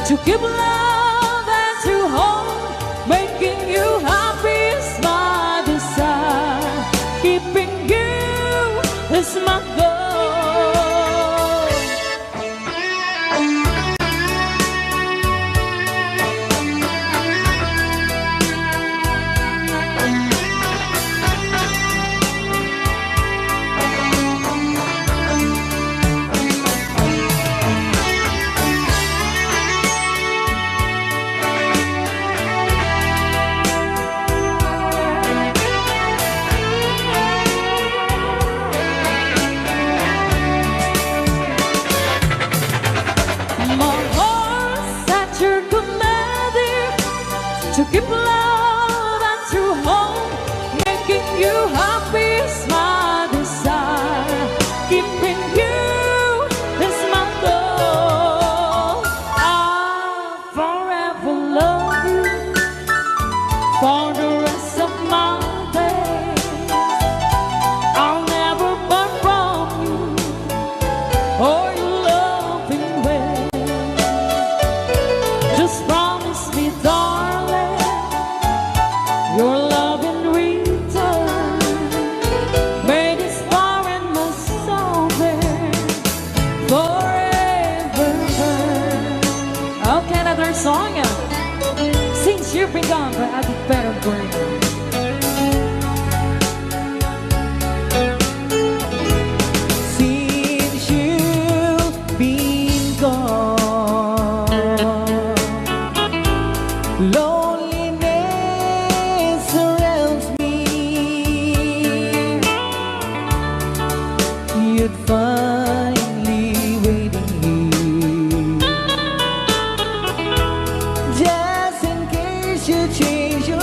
to keep love and to hold. Making you happy is my desire. Keeping you is my goal. My heart said you're committed to keep love and to hold. Making you happy is my desire. Keeping you is my goal. I forever love you for the rest of my days. I'll never part from you or your loving ways. Just promise me, darling, your love in return. May this foreign must over forever. Okay, another song. Since you've been gone, but I'll be better for you. Since you've been gone, loneliness surrounds me. You'd find me waiting here, just in case you change your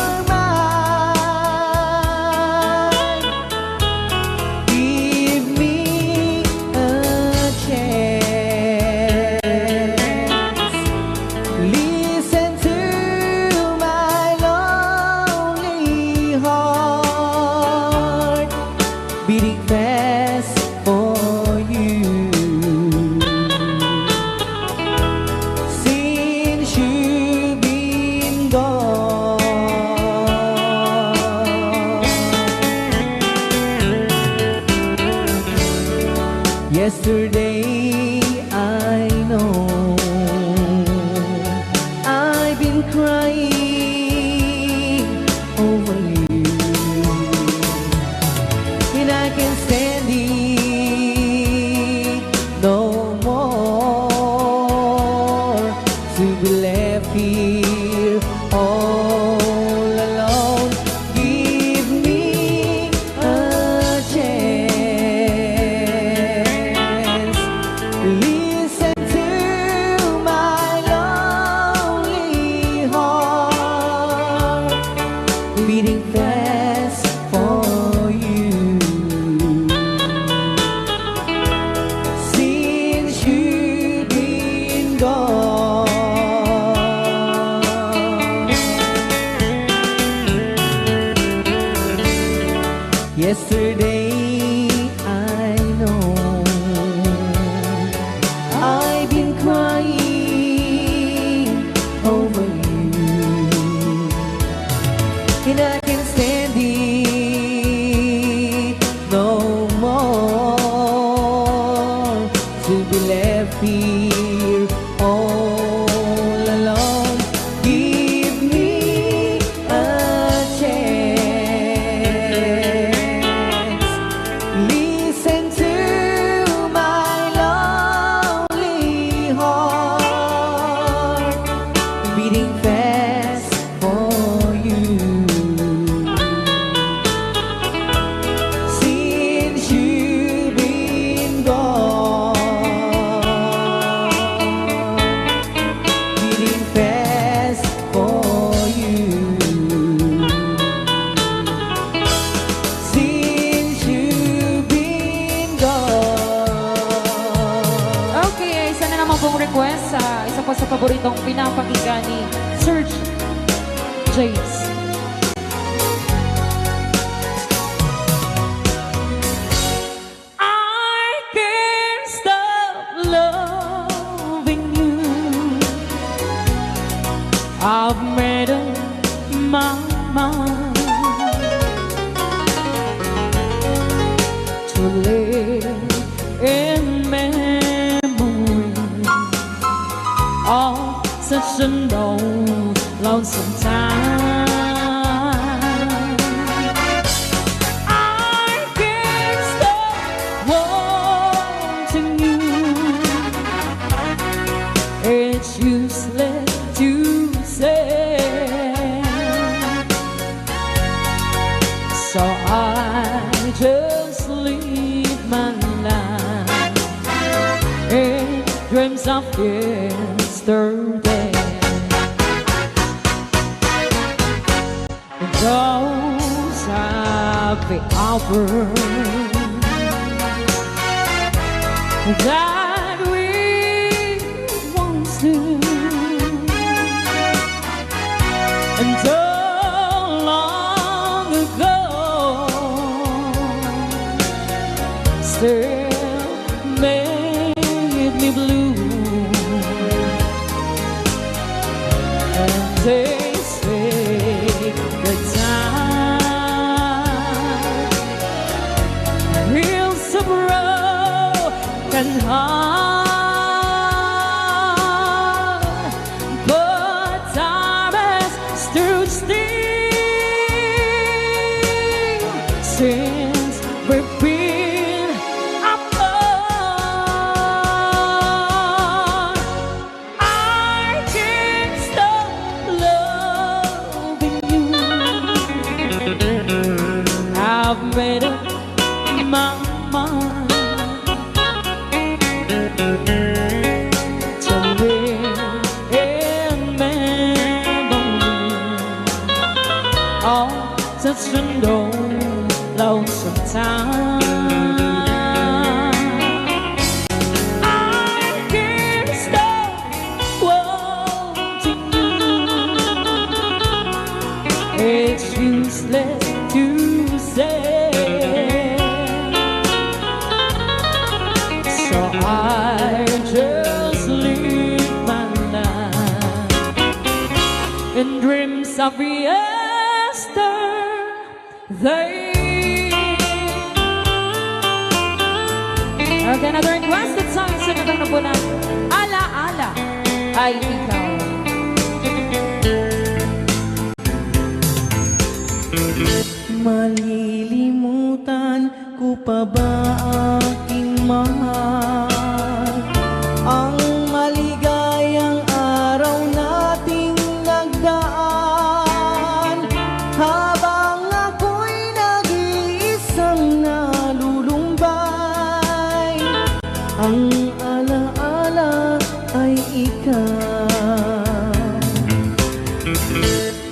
to be left here all alone. Give me a chance. Listen to my lonely heart beating fast for you. Since you've been gone. Yesterday, I know I've been crying over you, and I can't stand it no more to be left here all alone. Give me a chance. Listen to my lonely heart beating fast for you. Since you've been gone, beating fast for you. Since you've been gone. Okay, isa na naman pong request sa isa po sa paboritong pinapakinggan ni Sir James. I can't stop loving you. I've made up my mind to live in memory of such a long, lonesome time. I can't stop wanting you. It's useless to say. So I just live my life in dreams of yesterday. Those happy hours that we once knew, and so long ago, still made me blue. And they say the time heals a broken heart, but time has stood still since we've been apart. I can't stop loving you. I've made up my mind to live in memory of such a long, lonesome time. I can't stop wanting you. It's useless to say. So I just live my life in dreams of yesterday. Okay, another requested song. Sino itong napunan? Ala-ala ay ikaw. Malilimutan ko pa ba, aking mahal, ang maligayang araw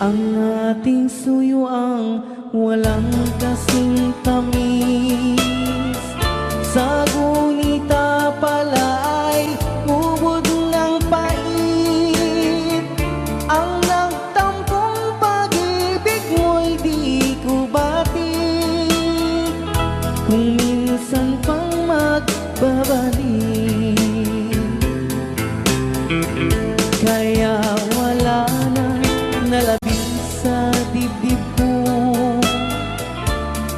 Ang ating suyuang walang kasing tamis, sa gunita pala ay ubod ng pait. Ang nagtampong pag-ibig mo'y di ko batik, kung minsan pang magbabalik. Kaya wala na nalabi sa dibdib ko,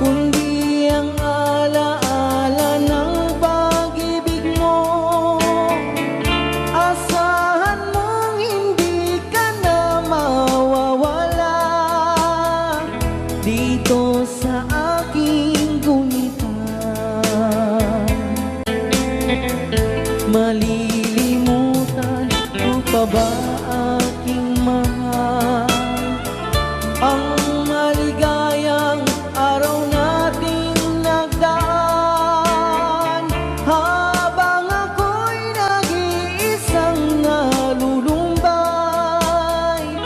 kundi ang alaala ng pag-ibig mo. Asahan mong hindi ka na mawawala dito sa aking gunita. Malilimutan ko pa ba, aking mahal, ang maligayang araw nating nagdaan, habang ako'y nag-iisang nalulumbay,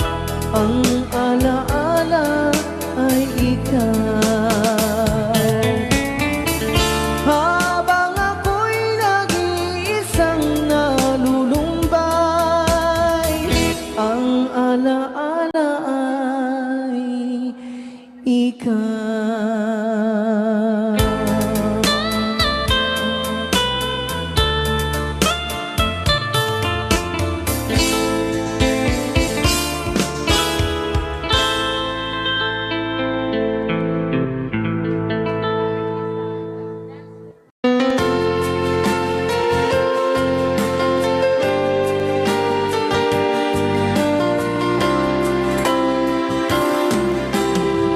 ang alaala ay ikaw. Habang ako'y nag-iisang nalulumbay, ang alaala ay ikaw.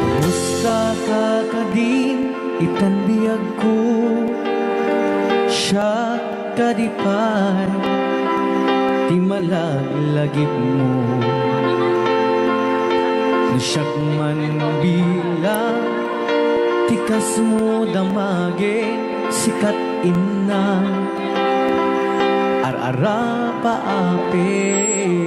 Kumusta ka kadin itan biagko? Siak kadi pay ti malaglagipmo. No siak man bilang ti kasmo, damagin sikat inna, ar-arapa apin.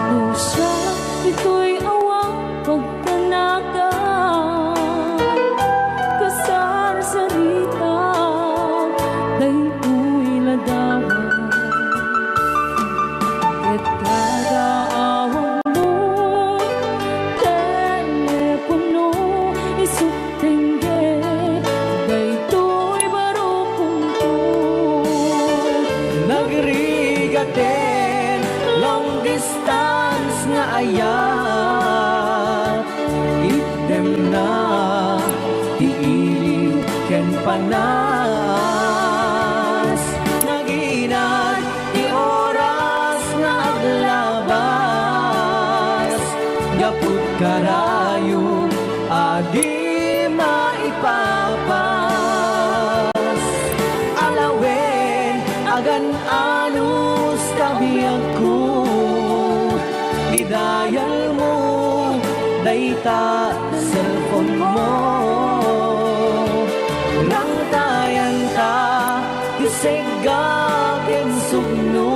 No siak ditoy awan pagtanagan, kasarsarita daytoy ladawan. Ket kada awagmo, telepono, isut dengge, daytoy barukomto. Nagrigat ten long distance nga ayat, itdemna ti iliw ken panas. Naginat ti oras nga aglabas, gapud karayo a di maipapas. Alawen, agan-anos ta biagko, idayalmo dayta cellphone mo. Nangtayanta ti segga ken sugno,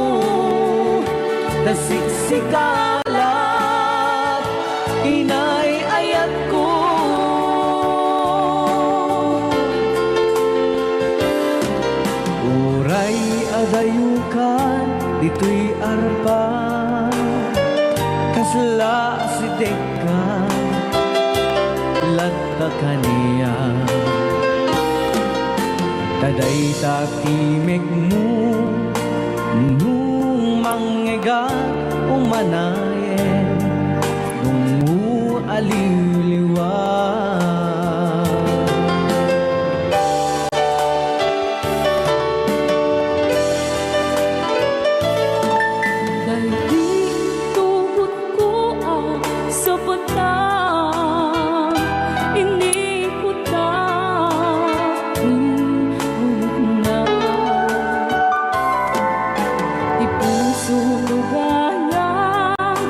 ta siksika lat inay ayatko. Uray adayokan ditoy arpa, kasla asidegka latta kaniak. Ta dayta ti mekmo, no mangngegak umanayen, dummo a liwliwa. Daydi tubod ko a sapata, inikota, inuna. Ti puso gayam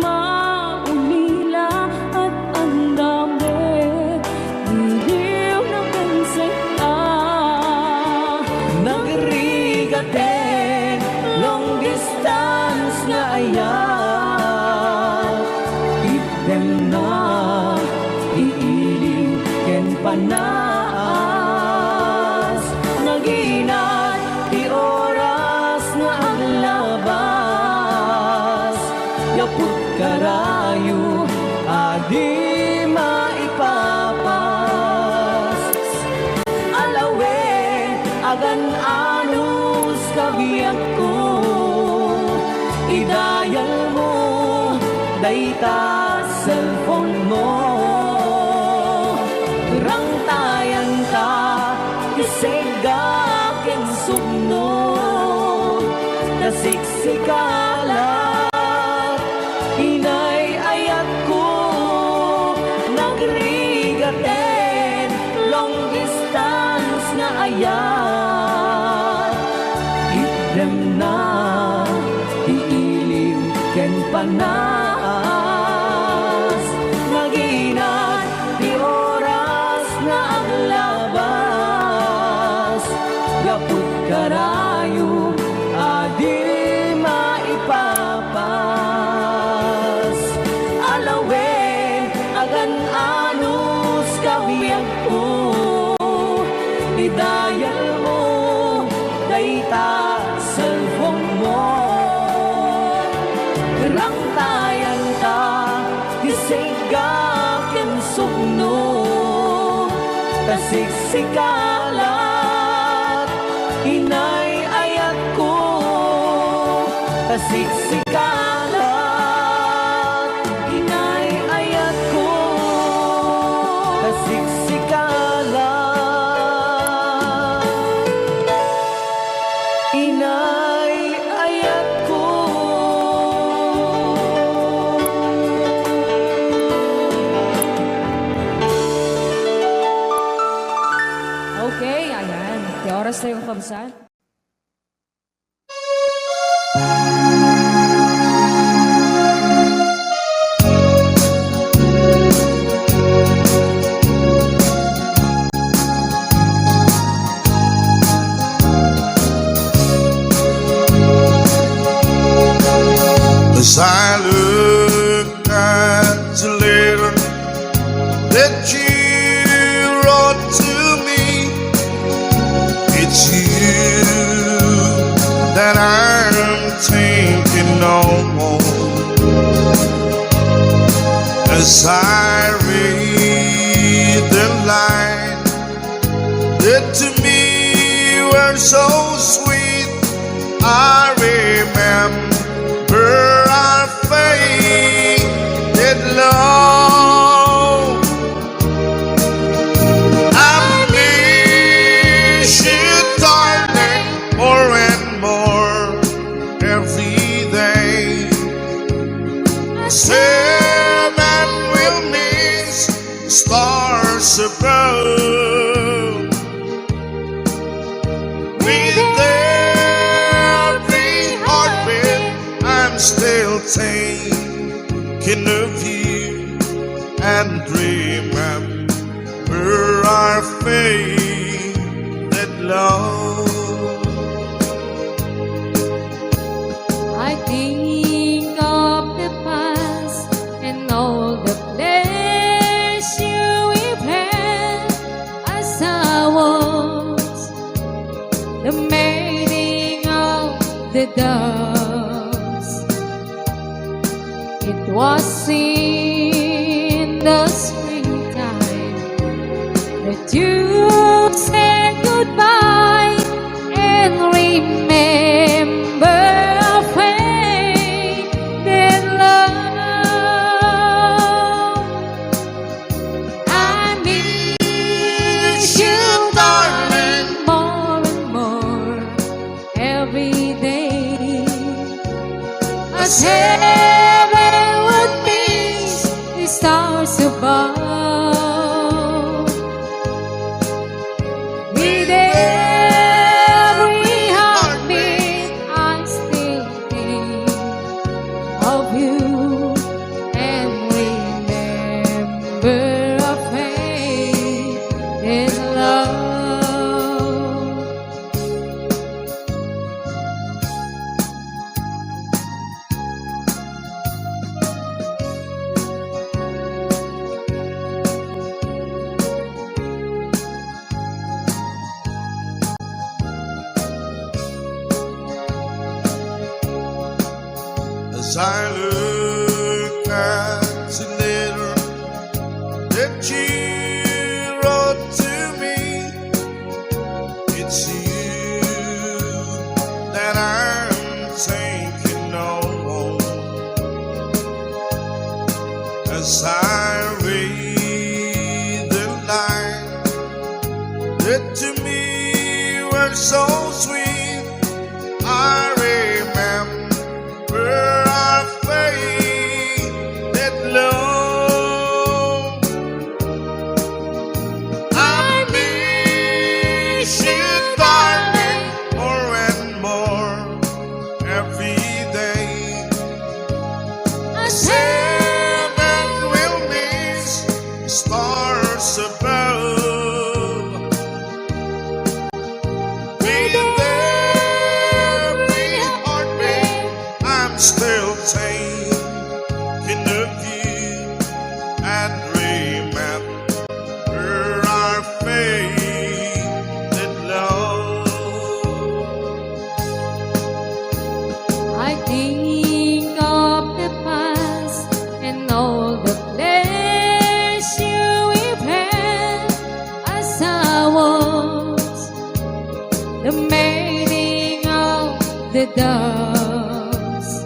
maulila, at naas. Naginat ti oras nga aglabas, gapu karayo a di maipapas. Alawen, agan-anus kabiagko, idayalmo dayta cellphone mo. Rangtayanta ti sigga ken sukno, ta siksika la inay ayatko, nagrigaten long distance nga ayat. Itdemna ti iliw ken panas, naginat ti oras nga aglabas, gapu karayo a di maipapas. Alawen, agan-anus kabiagko, idayalmo dayta cellphone mo. Rangtayanta ti sigga ken sukno, ta siksika la inay ayatko, ta siksika la inay ayatko, ta siksika la inay ayatko. Okay, ayan. Ti oras tayo, kabsat. As I look at the letter that you wrote to me, it's you that I'm thinking of. As I read the line that to me were so sweet, I remember our faded love. I miss you, darling, more and more every day. Seven will miss stars above. With every heartbeat, I'm still thinking of you and remember our faded love. I think of the past and all the place you have had as I was the mating of the doves. It was in the springtime that you said goodbye and remember our faded love. I miss you, darling, more and more every day. As heaven would miss the stars above. With every heartbeat, I still think of you and remember our faded love. I look at the letter that you wrote to me, it's you that I'm thinking of. As I read the line that to me were so sweet, I remember our faded love. I miss you, darling, more and more every day. As heaven will miss the stars above. With every heartbeat, I'm still thinking of you and remember our faded love. I think of the past and all the place you have had as I was the mating of the doves.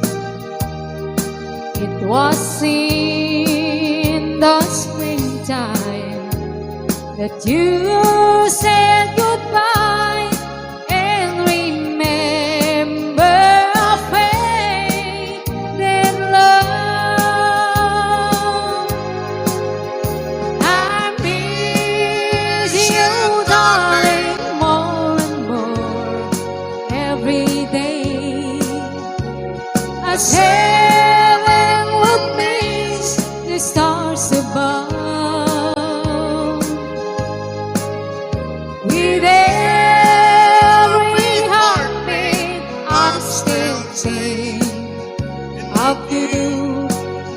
It was in the springtime that you said goodbye and remember our faded love. I miss you, darling, more and more every day. As heaven would miss the stars above. With every heartbeat, I'm still thinking of you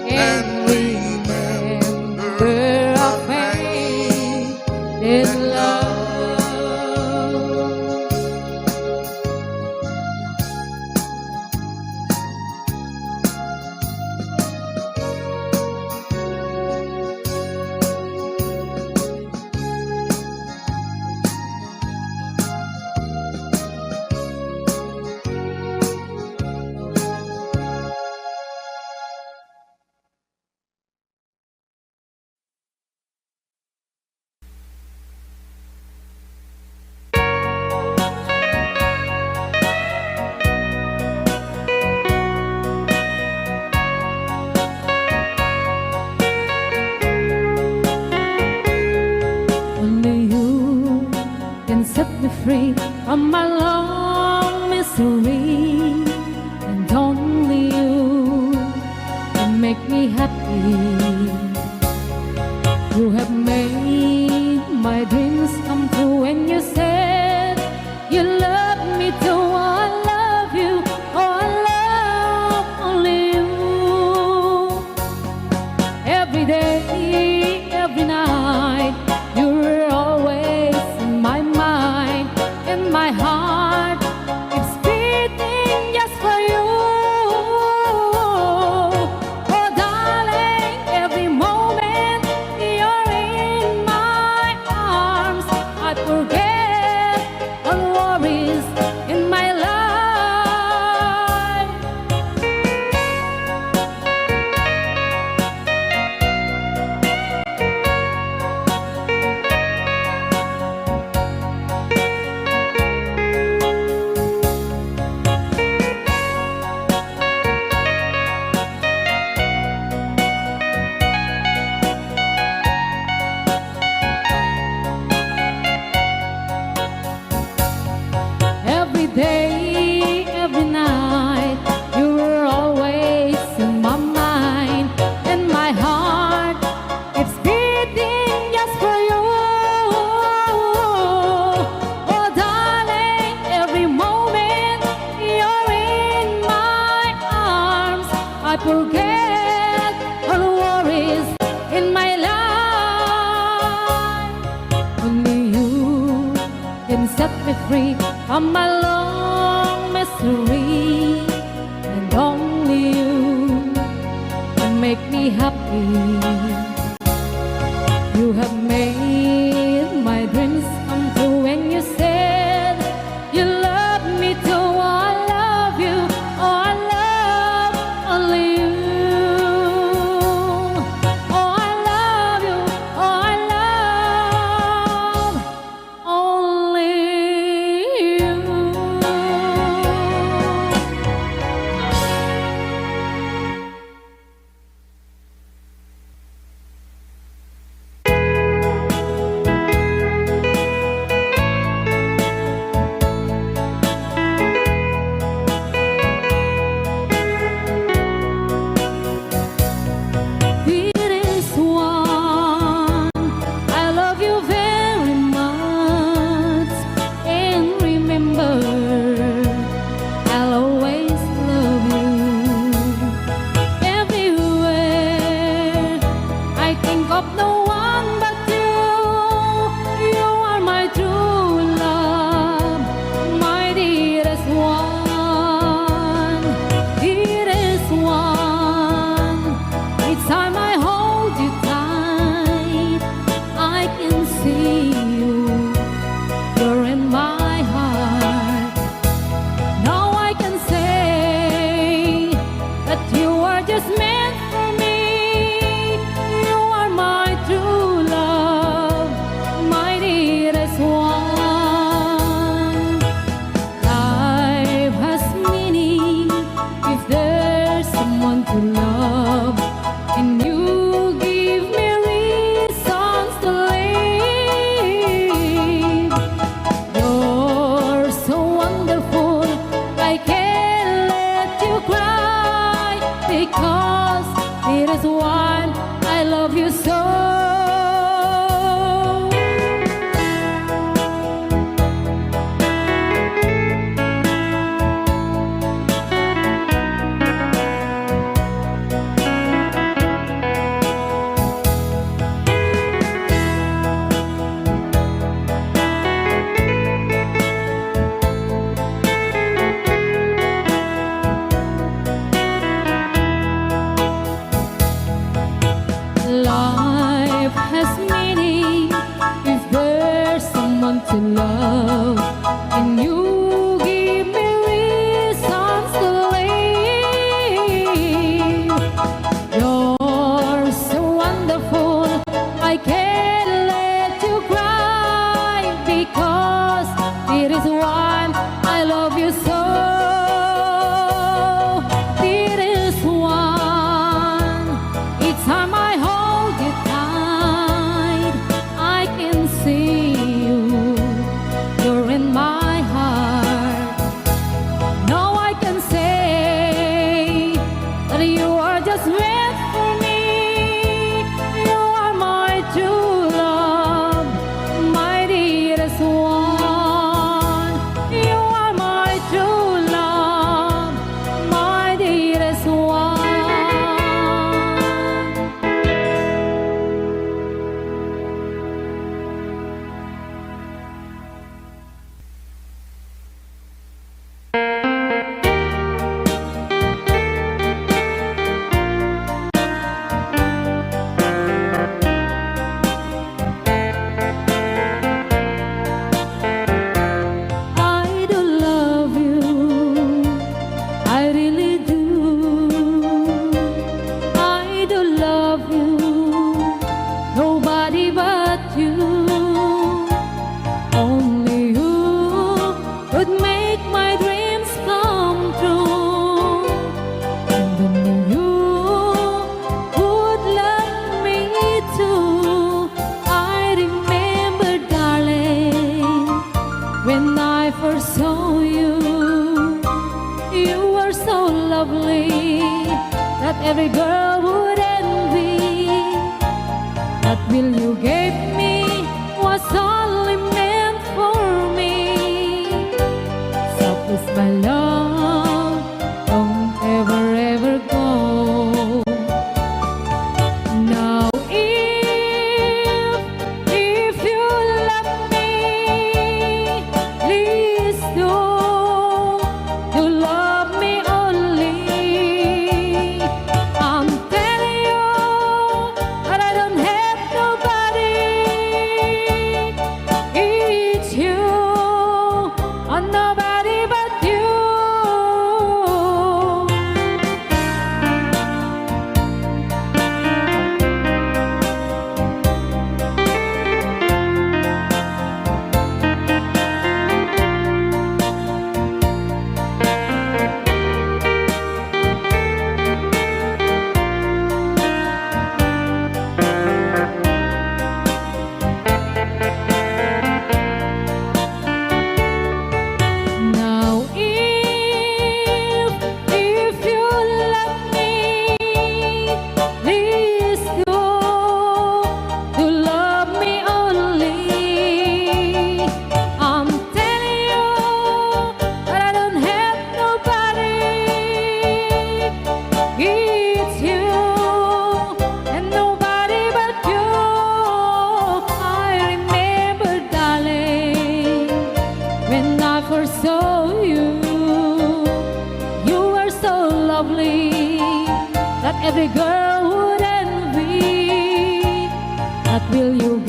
and remember our faded love. Only you can set me free from my long misery, and only you can make me happy. You have made my dreams come true when you said you love me too. Oh, I love you. Oh, I love only you. Every day, every night, you're always in my mind, and my heart keeps beating just for you. Oh, darling, every moment you're in my arms, I forget all worries in my life. Every day, every night, you were always in my mind, and my heart keeps beating just for you. Oh, darling, every moment you're in my arms, I forget all worries in my life. Only you can set me free from my long misery, and only you happy. You have made my dreams come true when you said you love me too. Oh, I love you. Oh, I love only you. Oh, I love you. Oh, I love only you. Dearest one, I love you very much, and remember, I'll always love you. Everywhere I think of no one but you. You are my true love, my dearest one, dearest one. Each time I hold you tight, I can see you. You're in my heart. Now I can say that you are just meant for me. You are my true love, my dearest one. Life has meaning if there's someone to love, and you give me reasons to live. You're so wonderful, I can't let you cry, because it is one I love you so. Life has meaning if there's someone to love, and you give me reasons to live. You're so wonderful, I can't let you cry, because it is one I love you so. It is one. Each time I hold you tight, I can see you. You're in my heart. Now I can say that you are just meant for me. You are my true love, my dearest one. You are my true love, my dearest one. I do love you, I really do. I do love you, nobody but you. Only you could make my dreams come true. And only you would love me too. I remember, darling, when I first saw you, you were so lovely that every girl would envy. That will you gave me was only meant for me. So please, my love, don't ever, ever go. Now, if, if you love me, please do, do love me only. I'm telling you, Every girl would envy. But will you